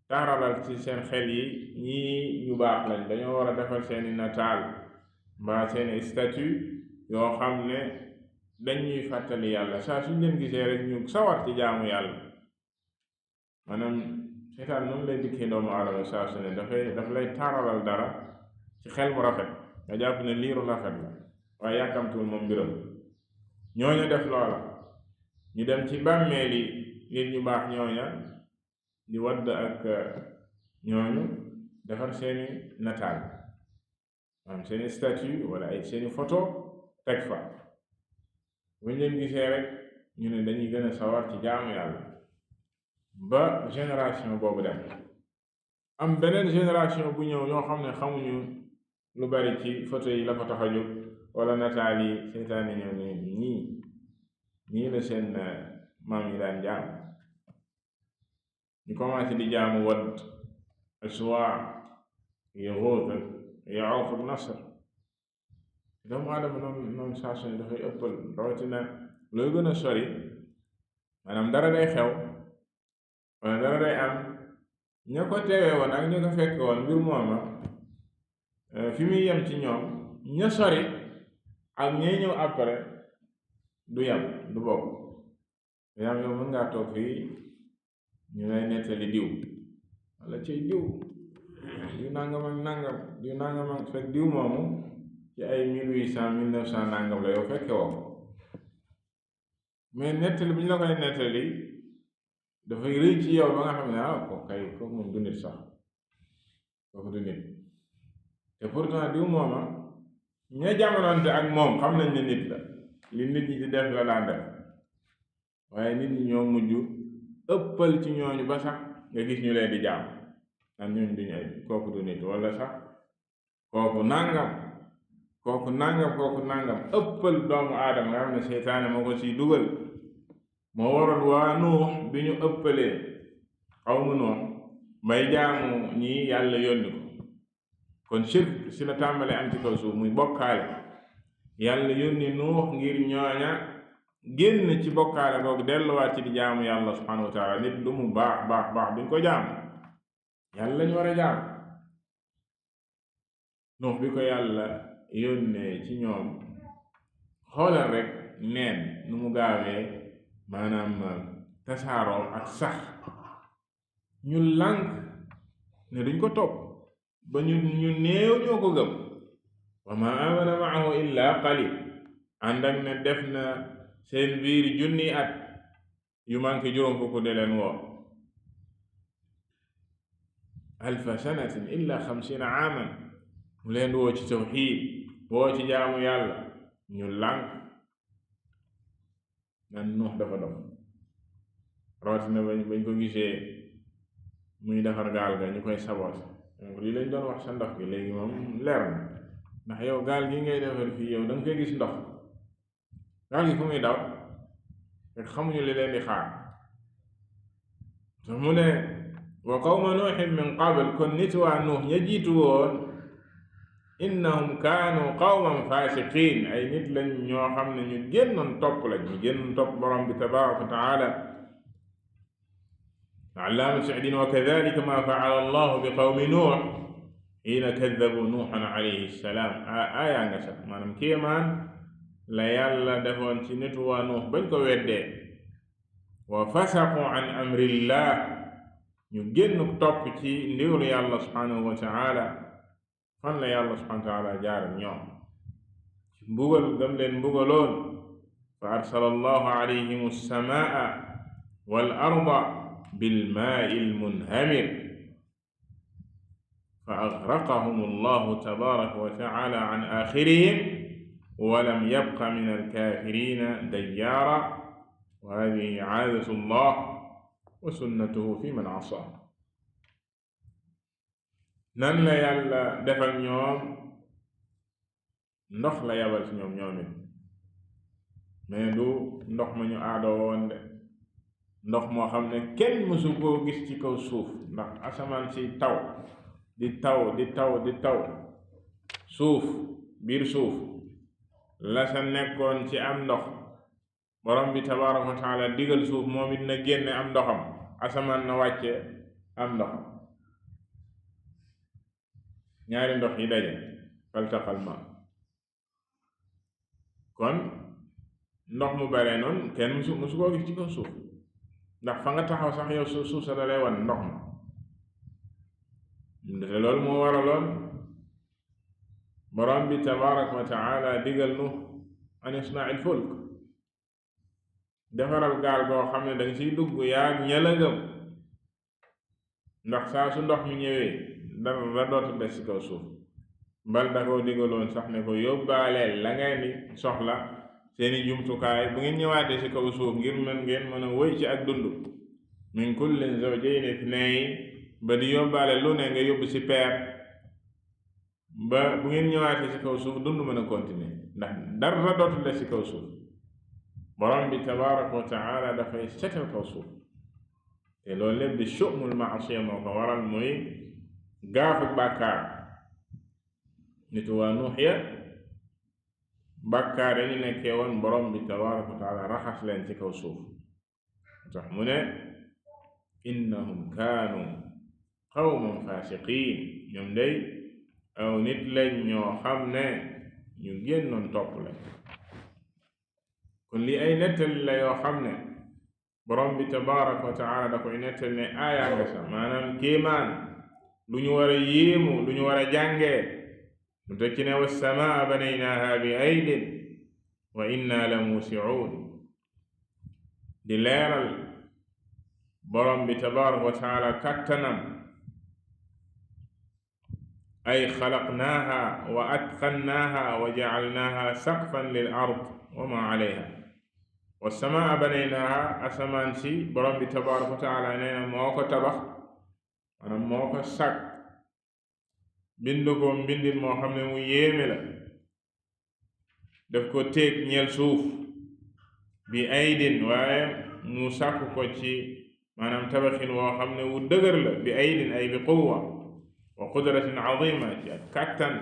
taaralal ci seen xel yi ñii ñu baax lañ dañoo war a defal seeni nataal mbaa seeni statue yoo xam ne dañuy fàttali yàlla saa suñ leen gisee rek ñu sawar ci jaamu yàlla maanaam seytaan noonu lay dikkee doomu aadama saa su ne daf lay taaralal dara ci xel mu rafet nga jàpp ne liiru rafet la waaye yàkkamtuwul moom mbiram ñooñu def loola ñu dem ci bàmmeel yi nit ñu baax ñooña di Wadd ak ñooñu defar seeni nataal maanaam seeni statue wala ay seeni photo teg fa buñ leen gisee rek ñu ne dañuy gën a sawar ci jaamu yàlla ba génération boobu dem am beneen génération bu ñëw ñoo xam ne xamuñu lu bari ci photo yi la ko tax a jóg wala nataal yi seytaane ñëw ne ñii la seen maam yi daan jaam ñu commencé di jaamu Wadd ak Suwaa Yaguus ak Yacuuq ak Nasr doomu aadama noonu saa su ne dafay ëppal rawatina looy gën a sori maanaam dara day xew wala dara day am ña ko teewee woon ak ña ko fekk woon mbir mooma fi muy yem ci ñoom ña sori ak ñay ñëw après du yem du bokk yaam yow mën ngaa toog fii ñu lay nettali diw wala ci diw nangam ak nangam diw nangam ak fekk diw moomu ci ay 1800 1900 nangam la yow fekke woo mais nettali bu ñu la koy nettali dafay rëy ci yow ba nga xam ne kooku moom du nit sax kooku du nit te pourtant diw mooma ña jamonante ak moom xam nañ ne nit la li nit ñi di def la daan def waaye nit ñi ñoo mujj ëppal ci ñooñu ba sax nga gis ñu leen di jaam naan ñooñu duñu ay kooku du nit wala sax kooku nangam ëppal doomu aadama nga xam ne seytaane moo ko siy dugal moo waral waa Nuux bi ñu ëppalee xawmu Nuux may jaamu ñii yàlla yónni ko kon shirk si la tàmbale am ci kaw suuf muy bokkaale yàlla yónni Nuux ngir ñooña génn ci bokkaale googu delluwaat ci di jaamu yàlla subhanahu wa taala nit lu mu baax duñ ko jaamu yàlla lañu war a jaamu Nuux bi ko yàlla yónnee ci ñoom xoolal rek neen nu mu gaawee maanaam tasaaroo ak sax ñu lànk ne duñ ko topp ba ñu néew ñoo ko gëm wa ma amana maahu illa qalil ànd ak ne def na seen biir junni at yu manqué juróom fukk de leen woo alfa sanatin illa 50 aaman mu leen woo ci tawxiid woo ci jaamu yàlla ñu lànk nan Nuux dafa dof rawatina bañ ko gisee muy defar gaal ga ñu koy saboot donc lii lañ doon wax sa ndox gi léegi moom leer na ndax yow gaal gi ngay defar fii yow da nga koy gis ndox gaal gi fu muy daw rek xamuñu li leen di xaar te mu ne wa qawma nuuhin min qabl kon nit waa Nuux ña jiitu woon innahum kaanu qawman fasiqin ay nit lañ ñoo xam ne ñu génnoon topp lañ ñu génnoon topp borom bi tabaraka wa taala. allaama Saadin wa kadalika ma faala allahu bi qawmi nuux hiina kaddabu nuuxan alayhi salaam aayaa nga sax maanaam kéemaan la yàlla defoon ci nitu waa nuux bañ ko weddee. wa fasaqu an amrillah ñu génn topp ci ndigalu yàlla subhanahu wa taala. fan la yàlla subhanahu wa taala jaaral ñoom ci mbugal gam leen mbugaloon. fa arsala allahu alayhim alsamaa wal arda bilmaai almunhamir fa agraqahum allahu tabaraka wa taala an axirihim walam yabqa min alkafirina dayyaara wa hadihi aadatu llah wa sunnatuhu fi man asaa. nan la yàlla defal ñoom ndox la yabal ci ñoom it mais du ndox ma ñu aadoo woon de ndox moo xam ne kenn mësu koo gis ci kaw suuf ndax asamaan si taw di taw di taw di taw suuf biir suuf la sa nekkoon ci am ndox borom bi tabaraka wa taala digal suuf moom it na génne am ndoxam asamaan na wàcce am ndoxam ñaari ndox yi daje faltaqal ma kon ndox mu bare noonu kenn musu koo gis ci kaw suuf ndax fa nga taxaw sax yow suuf sa dalay wan ndox ma te loolu moo waraloon borom bi tabaraka wa taala digal nu an isna'il fulk defaral gaal goo xam ne danga siy dugg yaa ñëlëgëm ndax saa su ndox mi ñëwee dara dootu des ci kaw suuf mbal da koo digaloon sax ne ko yóbbaaleel la ngeen di soxla seeni jumtukaay bu ngeen ñëwaatee ci kaw suuf ngir ngeen mën a wëy ci ak dund. min kullin zawjayni ithnayn ba di yóbbaale lu ne nga yóbbu ci peer ba bu ngeen ñëwaatee ci kaw suuf dund mën a continuer ndax dara dootu des ci kaw suuf. borom bi tabaraka wa taala dafay setal kaw suuf te loolu lépp di shu'mul ma'asiya moo ko waral muy gaafu bàkkaar. nitu waa Nuux ya bàkkaar yi ñu nekkee woon borom bi tabaraka wa taala raxas leen ci kaw suuf tax mu ne innahum kaanu qawman fasiqin ñoom day aw nit lañ ñoo xam ne ñu génnoon topp lañ. kon li ay nettali la yoo xam ne borom bi tabaraka wa taala da koy nettali ne aayaa nga sa maanaam kéemaan lu ñu war a yéemu lu ñu war a jàngee mu tekki ne wassamaa banaynaaha bi aydin wa inna la muusi'uun di leeral borom bi tabaraka wa taala kattanam ay xalaqnaaha wa atqannaaha wa ja'alnaaha saqfan lil ard wa ma alayha. wassamaa banaynaaha asamaan si borom bi tabaraka wa taala nee na moo ko tabax maanaam moo ko sàkk bind ko mbindin moo xam ne mu yéeme la daf ko téeg ñeel suuf bi aydin waaye mu sàkk ko ci maanaam tabaxin woo xam ne wu dëgër la bi aydin ay bi quwwa wa qudratin azima ci ak kàttan.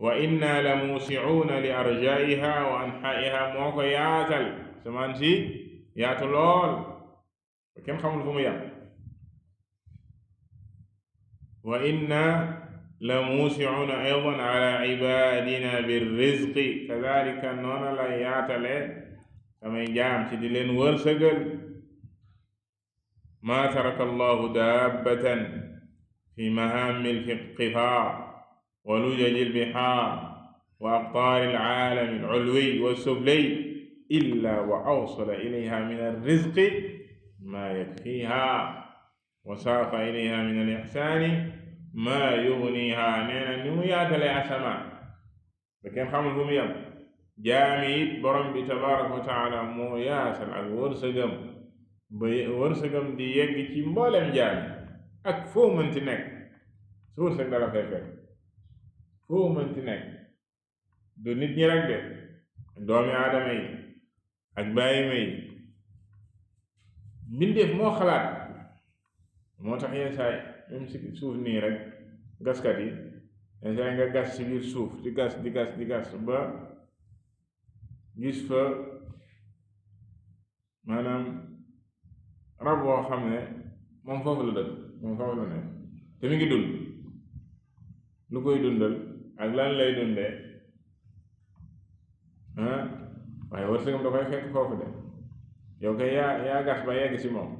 wa inna la muusi'uuna li arjaa'iha wa anhaa'iha moo ko yaatal samaan si yaatu lool ba kenn xamul fu mu yam. wa inna la muusi'uuna aydan ala ibaadina birrizqi kadhalika noona la yaatale samay jaam ci di leen wërsëgal. maa taraka allahu daabbatan fi mahaamil qifaar wa lujajil bihaar wa aqtaaril aalami al-ulwi wa sufli illa wa awsala ilayha min ar-rizqi maa yakfiihaa wa saaqa ilayha min al-ihsaani maa yughniihaa. nee na ni mu yaatalee asamaan ba kenn xamul fu mu yem jaami it borom bi tabaaraka wa taala moo yaatal ak wërsëgam ba wërsëgam di yegg ci mboolem jaami ak foo mënti nekk su wërsëg dala fay fekk foo mënti nekk du nit ñi rek de doomi aadama yi ak bàyyima yi mbindeef moo xalaat moo tax yenn saay même si suuf nii rek gaskat yi yenn saa yi nga gas ci biir suuf di gas ba gis fa maanaam rab boo xam ne moom foofu la dëkk moom foofu la ne te mi ngi dund. lu koy dundal ak lan lay dundee waaye wërsëgam da koy fekk foofu de yow kay yaa gas ba yegg ci moom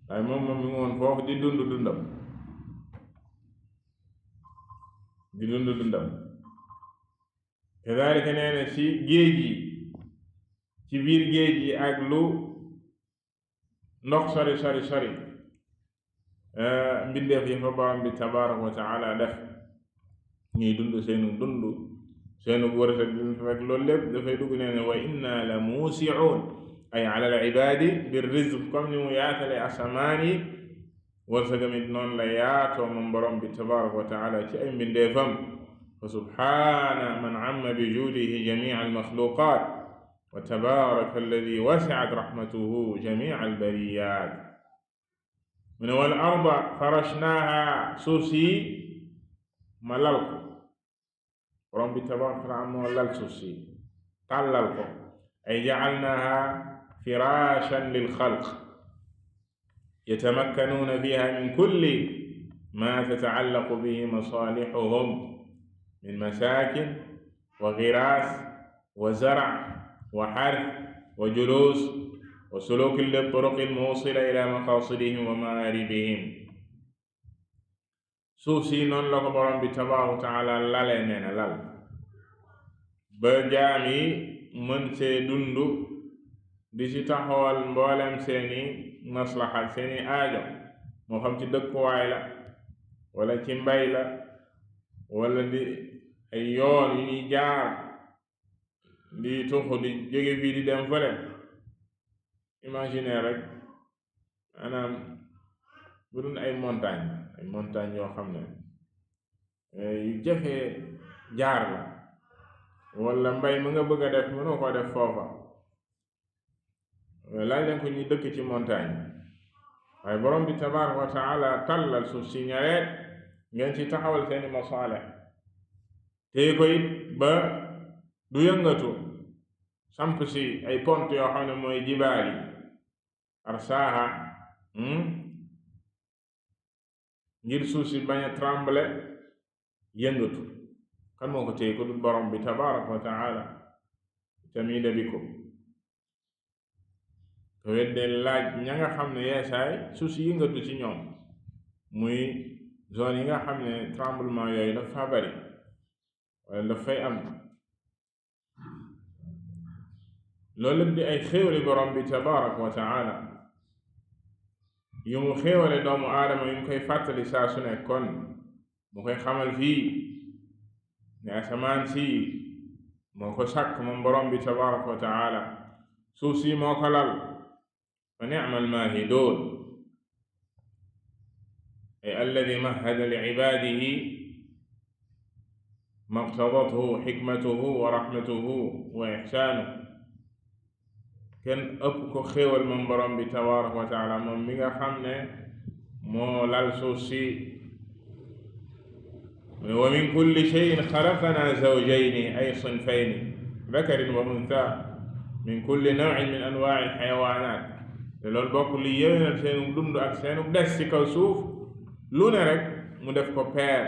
waaye moom mi ngi woon foofu di dund dundam kadaalika nee na ci géej gi ci biir géej gi ak lu ndox sori mbindeef yi fa borom bi tabaaraka wa taala def ñuy dund seenu wërsëg bi fekk loolu lépp dafay dugg nee na wa inna la muusi'uun ay ala al ibaadi bir rizq comme ni mu yaatale asamaan yi wërsëgamit noonu la yaatoo moom borom bi tabaaraka wa taala ci ay mbindeefam fa subhaana man amma bi juudihi jamii'a al maxluuqaat wa tabaaraka alladi wasi'at rahmatuhu jamii'a al bariyaat mu ne wal arda farashnaaha suuf si ma lal ko borom bi tabaaraka wa taala moo lal suuf si tàllal ko ay ja'alnaaha firaashan lil xalq yatamakkanuuna fiiha min kulli maa tata'allaqu bihi masaalixuhum min masaakin wa giraas wa zar' wa harth wa juluus wa suluukin lit-turuqi al-muusila ilaa maqaasidihim wa ma'aaribihim. suuf si noonu la ko borom bi tabaaraka wa taala lalee nee na lal ba jaam yi mën see dundu di ci taxawal mboolem seeni maslaxa seeni aajo moo xam ci dëkkuwaay la wala ci mbay la wala di ay yoon yu ñuy jaar di tuxu di jóge fii di dem fële. imaginer rek maanaam bu dul ay montagne yoo xam ne yu jafee jaar la wala mbay mu nga bëgg a def mënoo ko def foofa laaj leen ko ñu dëkk ci montagne waaye borom bi tabaaraka wa taala tàllal suuf si ñareet ngeen ci taxawal seeni masaalih téye ko it ba du yëngatu samp si ay pont yoo xam ne mooy jibaal yi arsaaha ngir suuf si bañ a tremble yëngatu kan moo ko téye ko du borom bi tabaaraka wa taala tamida bikum ko wedde laaj ña nga xam ne yeesaay suuf si yëngatu ci ñoom muy zone yi nga xam ne tremblement yooyu dafa bari wala dafay am loolu lépp di ay xéewali borom bi tabaaraka wa taala yu mu xéewale doomu aadama yu mu koy fàttali saa su ne kon mu koy xamal fii ne asamaan si moo ko sàkk moom borom bi tabaaraka wa taala suuf si moo ko lal fa ni'mal maahiduun ay alladi mahhada li ibaadihi maqtadathu xikmatuhu wa rahmatuhu wa ihsaanuhu kenn ëpp ko xéewal moom borom bi tabaaraka wa taala moom mi nga xam ne moo lal suuf si wa min kulli shay'in xalaqnaa zawjayni ay sinfayni dakarin wa unthaa min kulli naw'in min anwaa'i al-xayawaanaat te loolu bokk li yéwénal seenu dund ak seenu des ci kaw suuf lu ne rek mu def ko peer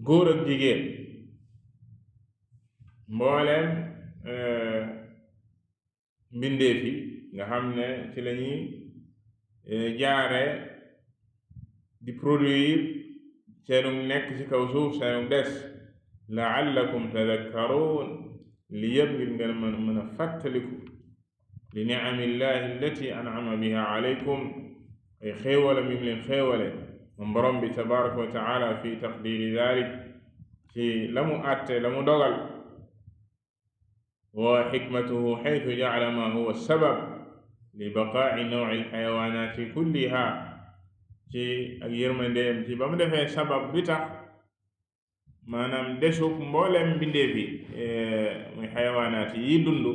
góor ak jigéen mbooleem mbindeef yi nga xam ne ci lañuy jaare di produire seenu nekk ci kaw suuf seenu des la'allakum tadhakkaruun li yëpp ngir ngeen mën a fàttaliku li ni'amillahi allati an'ama biha alaykum ay xéewala mi leen xéewale moom borom bi tabaraka wa taala fi taqdiri dalik ci la mu àtte la mu dogal wa xikmatuhu xaytu ja'ala ma huwa sabab li baqaa'i naw'i alxayawaanaati kulliha ci ak yërmandeem ci ba mu defee sabab bi tax maanaam desug mbooleem mbindeef yi muy xayawaanaat yi dund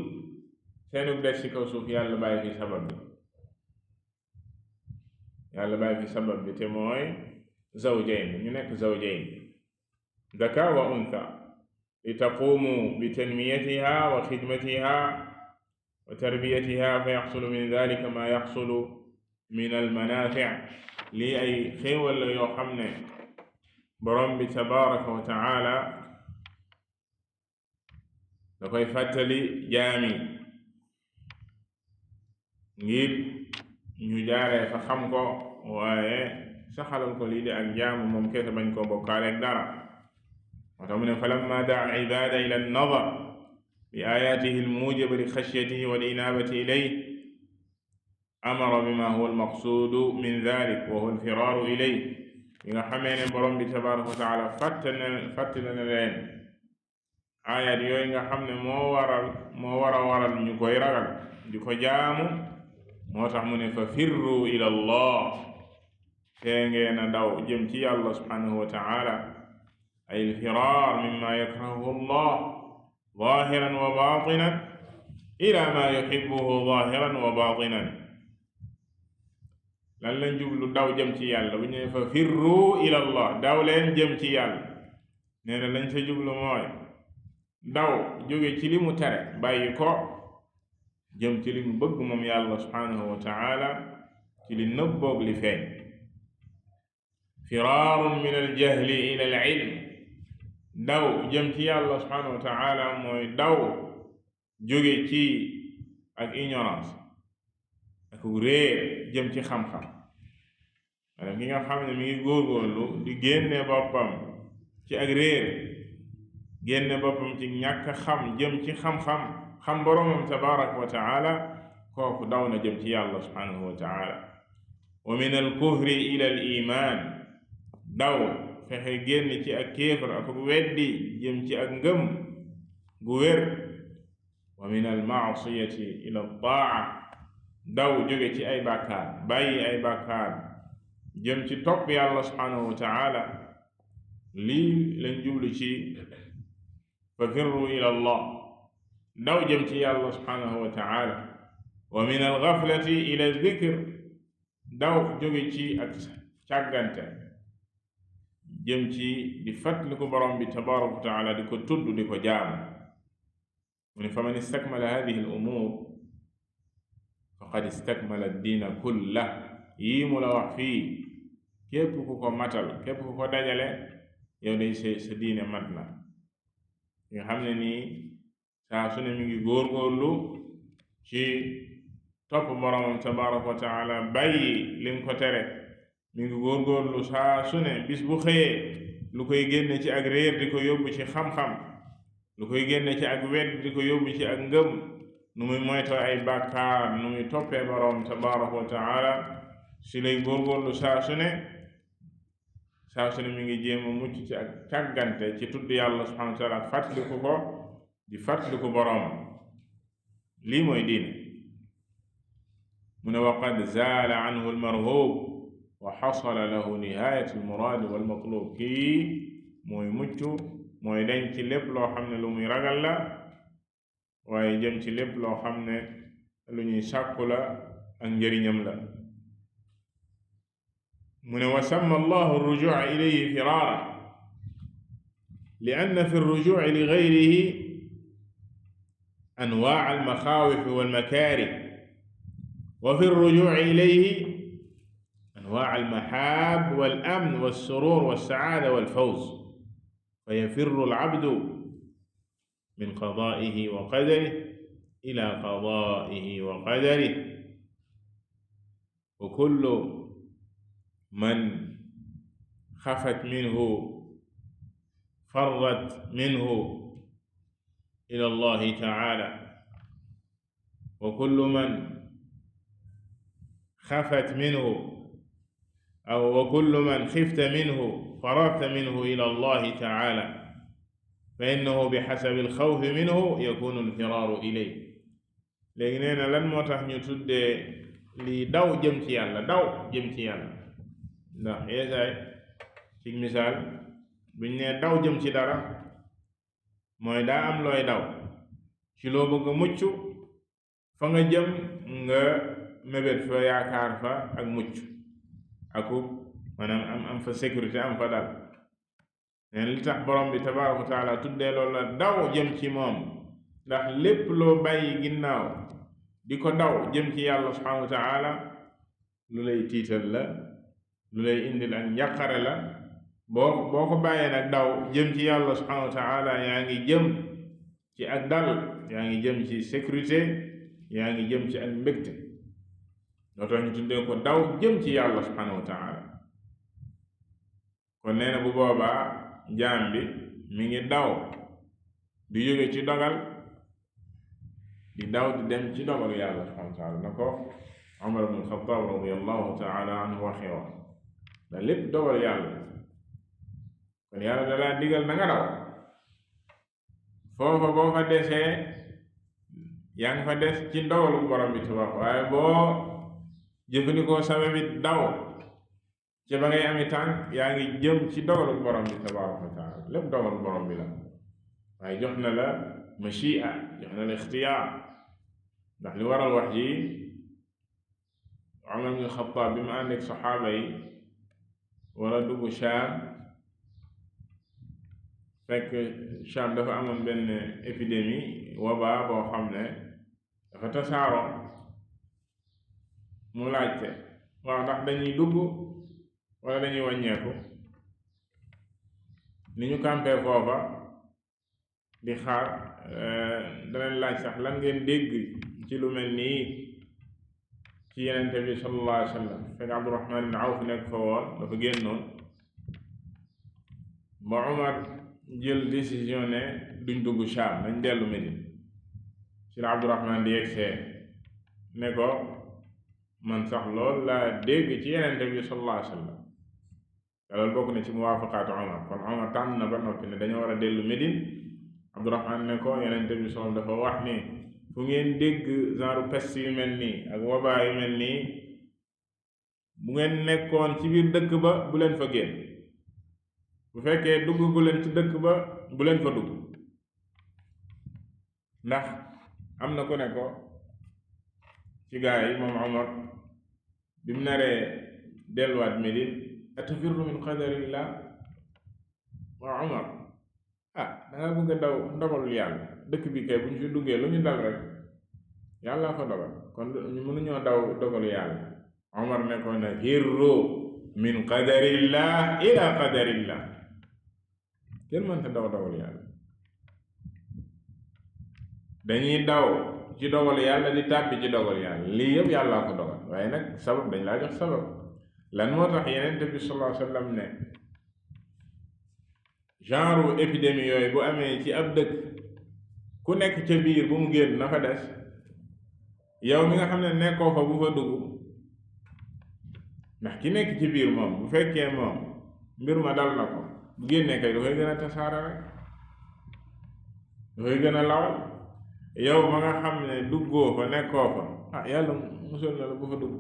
seenug des ci kaw suuf yàlla bàyyi fi sabab bi te mooy zawjayn ñu nekk zawjayn ذكر وأنثى لتقوموا بتنميتها وخدمتها وتربيتها فيحصل من ذلك ما يحصل من المنافع li ay xéewal la yoo xam ne borom bi tabaraka wa taala da koy fàttali jaami ngir ñu jaaree fa xam ko waaye saxalal ko lii di ak jaamu moom kese bañ koo bokkaale ak dara moo tax mu ne falamma daa ibada ila an-nazar bi ayatihi al-mujiba li xashyatihi wal inabati ilayhi amara bima huwa almaqsuudu min dalik wa huwa alfiraaru ilay yi nga xamee ne borom bi tabaraka wa taala fàttali na leen ayat yooyu nga xam ne moo war a waral ñu koy ragal di ko jaamu moo tax mu ne fa firru ila allah tee ngeen a daw jëm ci yàlla subhanahu wa taala ay alfiraar mimma yakrahuhu allah zahiran wa batinan ila ma yuhibbuhu zahiran wa batinan lan lañ jublu daw jëm ci yàlla bu ñu ne fa firru ila allah daw leen jëm ci yàlla nee na lañ sa jublu mooy daw jóge ci li mu tere bàyyi ko jëm ci li mu bëgg moom yàlla subhanahu wa taala ci li nëbboog li feeñ firaarun min al jahli ila al ilm daw jëm ci yàlla subhanahu wa taala mooy daw jóge ci ak ignorance ak réer jëm ci xam-xam maanaam ki nga xam ne mi ngi góorgóorlu di génne boppam ci ak réer génne boppam ci ñàkk xam jëm ci xam-xam xam boroomam tabaraka wa taala kooku daw na jëm ci yàlla subhanahu wa taala wa min al kufri ila al iman daw fexe génn ci ak kéefar ak weddi jëm ci ak ngëm gu wér wa min al maasiyati ila al taa daw jóge ci ay bàkkaar bàyyi ay bàkkaar jëm ci topp yàlla subhanahu wa taala lii lañ jublu ci fa firru ila allah daw jëm ci yàlla subhanahu wa taala wa min alxaflati ila dikr daw jóge ci ak càggante jëm ci di fàttaliku borom bi tabaraka wa taala di ko tudd di ko jaamu mu ne fa man istakmala hadihi al umur faqad istakmala diina kulla yii mu la wax fii képp ku ko matal képp ku ko dajale yow day sa diine mat na nga xam ne nii saa su ne mi ngi góorgóorlu ci topp boromam tabaraka wa taala bàyyi lim ko tere mi ngi góorgóorlu saa su ne bis bu xëyee lu koy génne ci ak réer di ko yóbbu ci xam-xam lu koy génne ci ak wedd di ko yóbbu ci ak ngëm nu muy moytoo ay bàkkaar nu muy toppee boroom tabaraka wa taala si lay góorgóorlu saa su ne mi ngi jéem a mucc ci ak càggante ci tudd yàlla subhanahu wa taala ak fàttaliku ko di fàttaliku boroom lii mooy diine mu ne wa qad zaala anhu almarhub wa xasala lahu nihayat almuraad walmatlub kii mooy mucc mooy dañ ci lépp loo xam ne lu muy ragal la waaye jëm ci lépp loo xam ne lu ñuy sàkku la ak njëriñam la mu ne wa samma allahu arrujua ilayhi firaara li anna fi arrujuci li gayrihi anwaa almaxaawif walmakaarih wa fi arrujuci ilayhi anwaa almahaab walamn walsurur walsacaada walfawz fa yafirru alcabdu min qadaa'ihi wa qadarihi ilaa qadaa'ihi wa qadarihi wa kullu man xafat minhu farrat minhu ila Allahi ta'aala wa kullu man xafat minhu aw wa kullu man xifta minhu fararta minhu ila Allahi ta'aala fa innahu bixasabi alxawfi minhu yakunu alfiraaru ilayhi. Léegi nee na lan moo tax ñu tuddee lii daw jëm ci yàlla daw jëm ci yàlla ndax yeesaay ci misaal buñ ne daw jëm ci dara mooy daa am looy daw ci loo bëgg a mucc fa nga jëm nga mébét fa yaakaar fa ak mucc aku maanaam am fa sécurité am fa dal neen li tax borom bi tabaraka wa taala tuddee loolu la daw jëm ci moom ndax lépp loo bàyyi ginnaaw di ko daw jëm ci yàlla subhanahu wa taala lu lay tiital la, lu lay indil ak njàqare la. boo ko bàyyee nag daw jëm ci yàlla subhanahu wa taala yaa ngi jëm ci ak dal, yaa ngi jëm ci sécurité, yaa ngi jëm ci ak mbégte. loo tax ñu tuddee ko daw jëm ci yàlla subhanahu wa taala. kon nee na bu boobaa jaam bi mi ngi daw di jóge ci dogal di daw di dem ci dogalu yàlla subhanahu wa taala na ko Umar ibn Xattaab radiyallahu taala anhu waxee woon da lépp dogal yàlla. kon yàlla da laa digal na nga daw foofa boo fa desee yaa ngi fa des ci ndogalu borom bi tabaaraka waaye boo jëfandikoo sababit daw ci ba ngay ami tànk yaa ngi jëm ci dogalu borom bi tabaaraka wa taala. lépp dogalu borom bi la waaye jox na la machia, jox na la ixtiyaar. ndax li waral wax ji Umar ibn Xattaab bi mu ànd ak saxaaba yi wala dugg Shaam, fekk Shaam dafa amoon benn épidémie waba boo xam ne dafa tasaaroo. mu laajte waaw ndax dañuy dugg wala dañuy wàññeeku. ni ñu campé foofa di xaar danañ laaj sax lan ngeen dégg ci lu mel nii ci Yonent bi sallallahu alayhi wa sallam. fekk Abdurahmaan ibn Awf nekk fa woon, dafa génnoon. ba Umar jël décision ne duñ dugg Shaam, nañ dellu Medine. ci la Abdurahmaan di yegsee ne ko man sax loolu laa dégg ci Yonent bi sallallahu alayhi wa sallam. te loolu bokk na ci muwaafaqaatu Umar. kon Umar tànn na ba noppi ne dañoo war a dellu Medine. Abdurahmaan ne ko Yonent bi sallallahu dafa wax ni fu ngeen dégg genre peste yu mel nii ak wabaa yu mel nii, bu ngeen nekkoon ci biir dëkk ba bu leen fa génn. bu fekkee dugg gu leen ci dëkk ba bu leen fa dugg. ndax am na ku ne ko ci gaa yi moom Umar bi mu naree delluwaat Medine, atafirru min qadarillah. waa Umar danga bëgg a daw ndogalul yàlla, dëkk bi kay bu ñu fi duggee lu ñu dal rek yàlla fa dogal, kon ñu mënuñoo daw dogalu yàlla. Umar ne ko na firru min qadarillah ila qadarillah. kenn mënta daw dogalu yàlla, dañuy daw ci dogalu yàlla di tàbbi ci dogalu yàlla. lii yëpp yàllaa ko dogal, waaye nag sabab dañ laa jox sabab. lan moo tax Yonent bi sallallahu alayhi wa sallam ne genre épidémie yooyu bu amee ci ab dëkk, ku nekk ca biir bu mu génn na fa des. yow mi nga xam ne nekkoo fa bu fa dugg. ndax ki nekk ci biir moom bu fekkee moom mbir ma dal na ko, bu génnee kay dafay gën a tasaare rek, dafay gën a law. yow ma nga xam ne duggoo fa nekkoo fa yàlla musal na la bu fa dugg.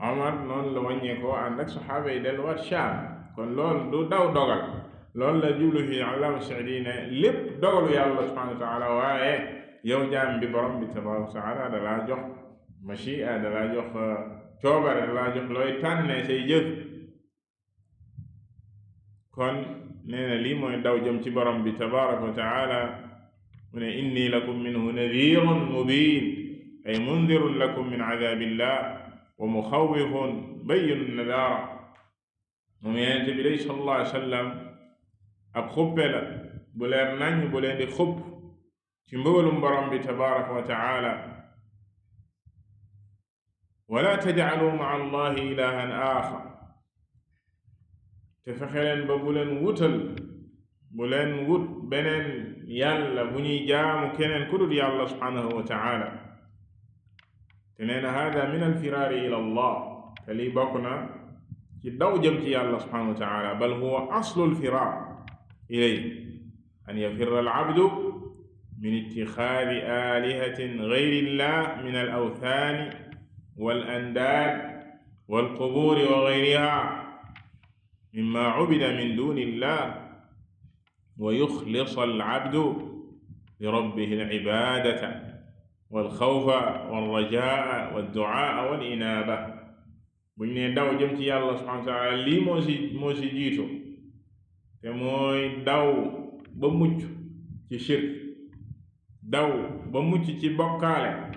Omar noonu la wàññeekoo ànd ak saxaaba yi delluwaat Shaam. kon loolu du daw dogal. loolu la jublu fi Allaama Saadi ne lépp dogalu yàlla subhaanahu wa taala, waaye yow jaam bi borom bi tabaaraka wa taala dalaa jox machia, dalaa jox coobare, dalaa jox looy tànnee say jëf. kon nee na lii mooy daw jëm ci borom bi tabaaraka wa taala. mu ne inni lakum minhu nadiirun mubiin, ay mundirun lakum min adaabillah wa muxawwifun bayyinun nadaara. moom Yonent bi day sallallahu alayhi wa sallam ab xuppe la bu leer nañ bu leen di xupp ci mbugalum borom bi tabaaraka wa taala. wala tajcalu ma'a allahi ilahan aaxar, te fexe leen ba bu leen wut beneen yàlla bu ñuy jaamu keneen ku dul yàlla subhanahu wa taala. te nee na hada min alfiraari ila allah, te lii bokk na ci daw jëm ci yàlla subhanahu wa taala. bal huwa aslu alfiraar ilay an yafirra alabdu min ittixaadi aalihatin gayri llah min alawthaani wal andaad wal qubuuri wa gayriha mimma ubida min duni llah, wa yuxlisa alabdu li rabbihi alcibaadata walxawfa walrajaa walducaa walinaaba. buñ ne daw jëm ci yàlla subhaanahu wa taala lii moo si jiitu te mooy daw ba mucc ci shirk, daw ba mucc ci bokkaale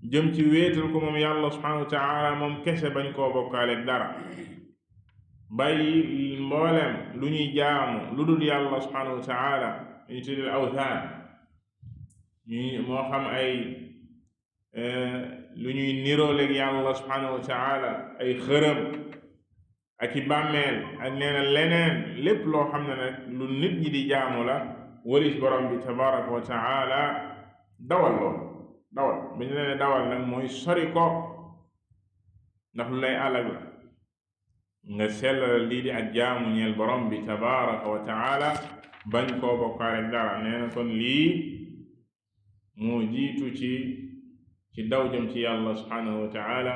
jëm ci wéetal ko moom yàlla subhanahu wa taala moom kese bañ koo bokkaale dara, bàyyi mboolem lu ñuy jaamu lu dul yàlla subhanahu wa taala ñu tuddee awthaan, moo xam ay lu ñuy nirooleeg yàlla subhanahu wa taala, ay xërëm ak i bàmmeel ak nee na leneen lépp loo xam ne nag lu nit ñi di jaamu la walis borom bi tabaraka wa taala. dawal loolu dawal bi ñu leen dawal nag mooy sori ko, ndax lu lay alag la. nga sellal lii di ak jaamu ñeel borom bi tabaraka wa taala bañ koo bokkaale dara. nee na kon lii moo jiitu ci daw jëm ci yàlla subhanahu wa taala,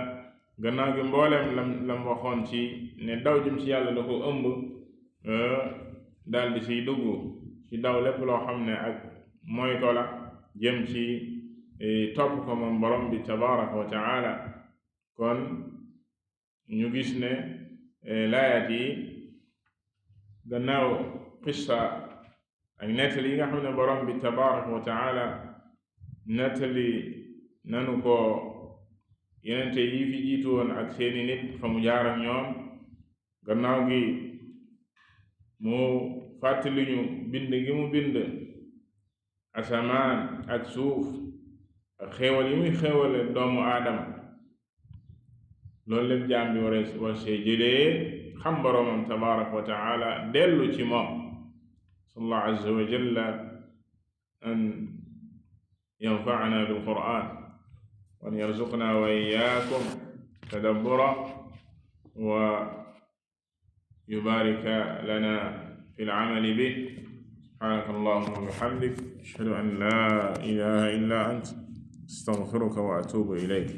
gannaaw gi mboolem lam waxoon ci ne daw jëm ci yàlla da ko ëmb, daal di siy dugg ci daw lépp loo xam ne ak moyto la jëm ci topp ko moom borom bi tabaraka wa taala. kon ñu gis ne laayat yi gannaaw qissa ak nettali yi nga xam ne borom bi tabaraka wa taala nettali nanu ko yenente yi fi jiitu woon ak seeni nit fa mu jaar ak ñoom, gannaaw gi mu fàttali ñu bind gi mu bind asamaan ak suuf ak xéewal yi muy xéewale doomu aadama. loolu lépp jaam bi war see jëlee xam boroomam tabaraka wa taala, dellu ci moom sallallahu azza wa jalla an yanfa'ana bil qur'an wa an yarzuqna wa iyyakum tadabbura wa yubarika lana fil amali bih. subhanaka allahumma wa bihamdik ashhadu an la ilaha illa ant astaghfiruka wa atubu ilayk.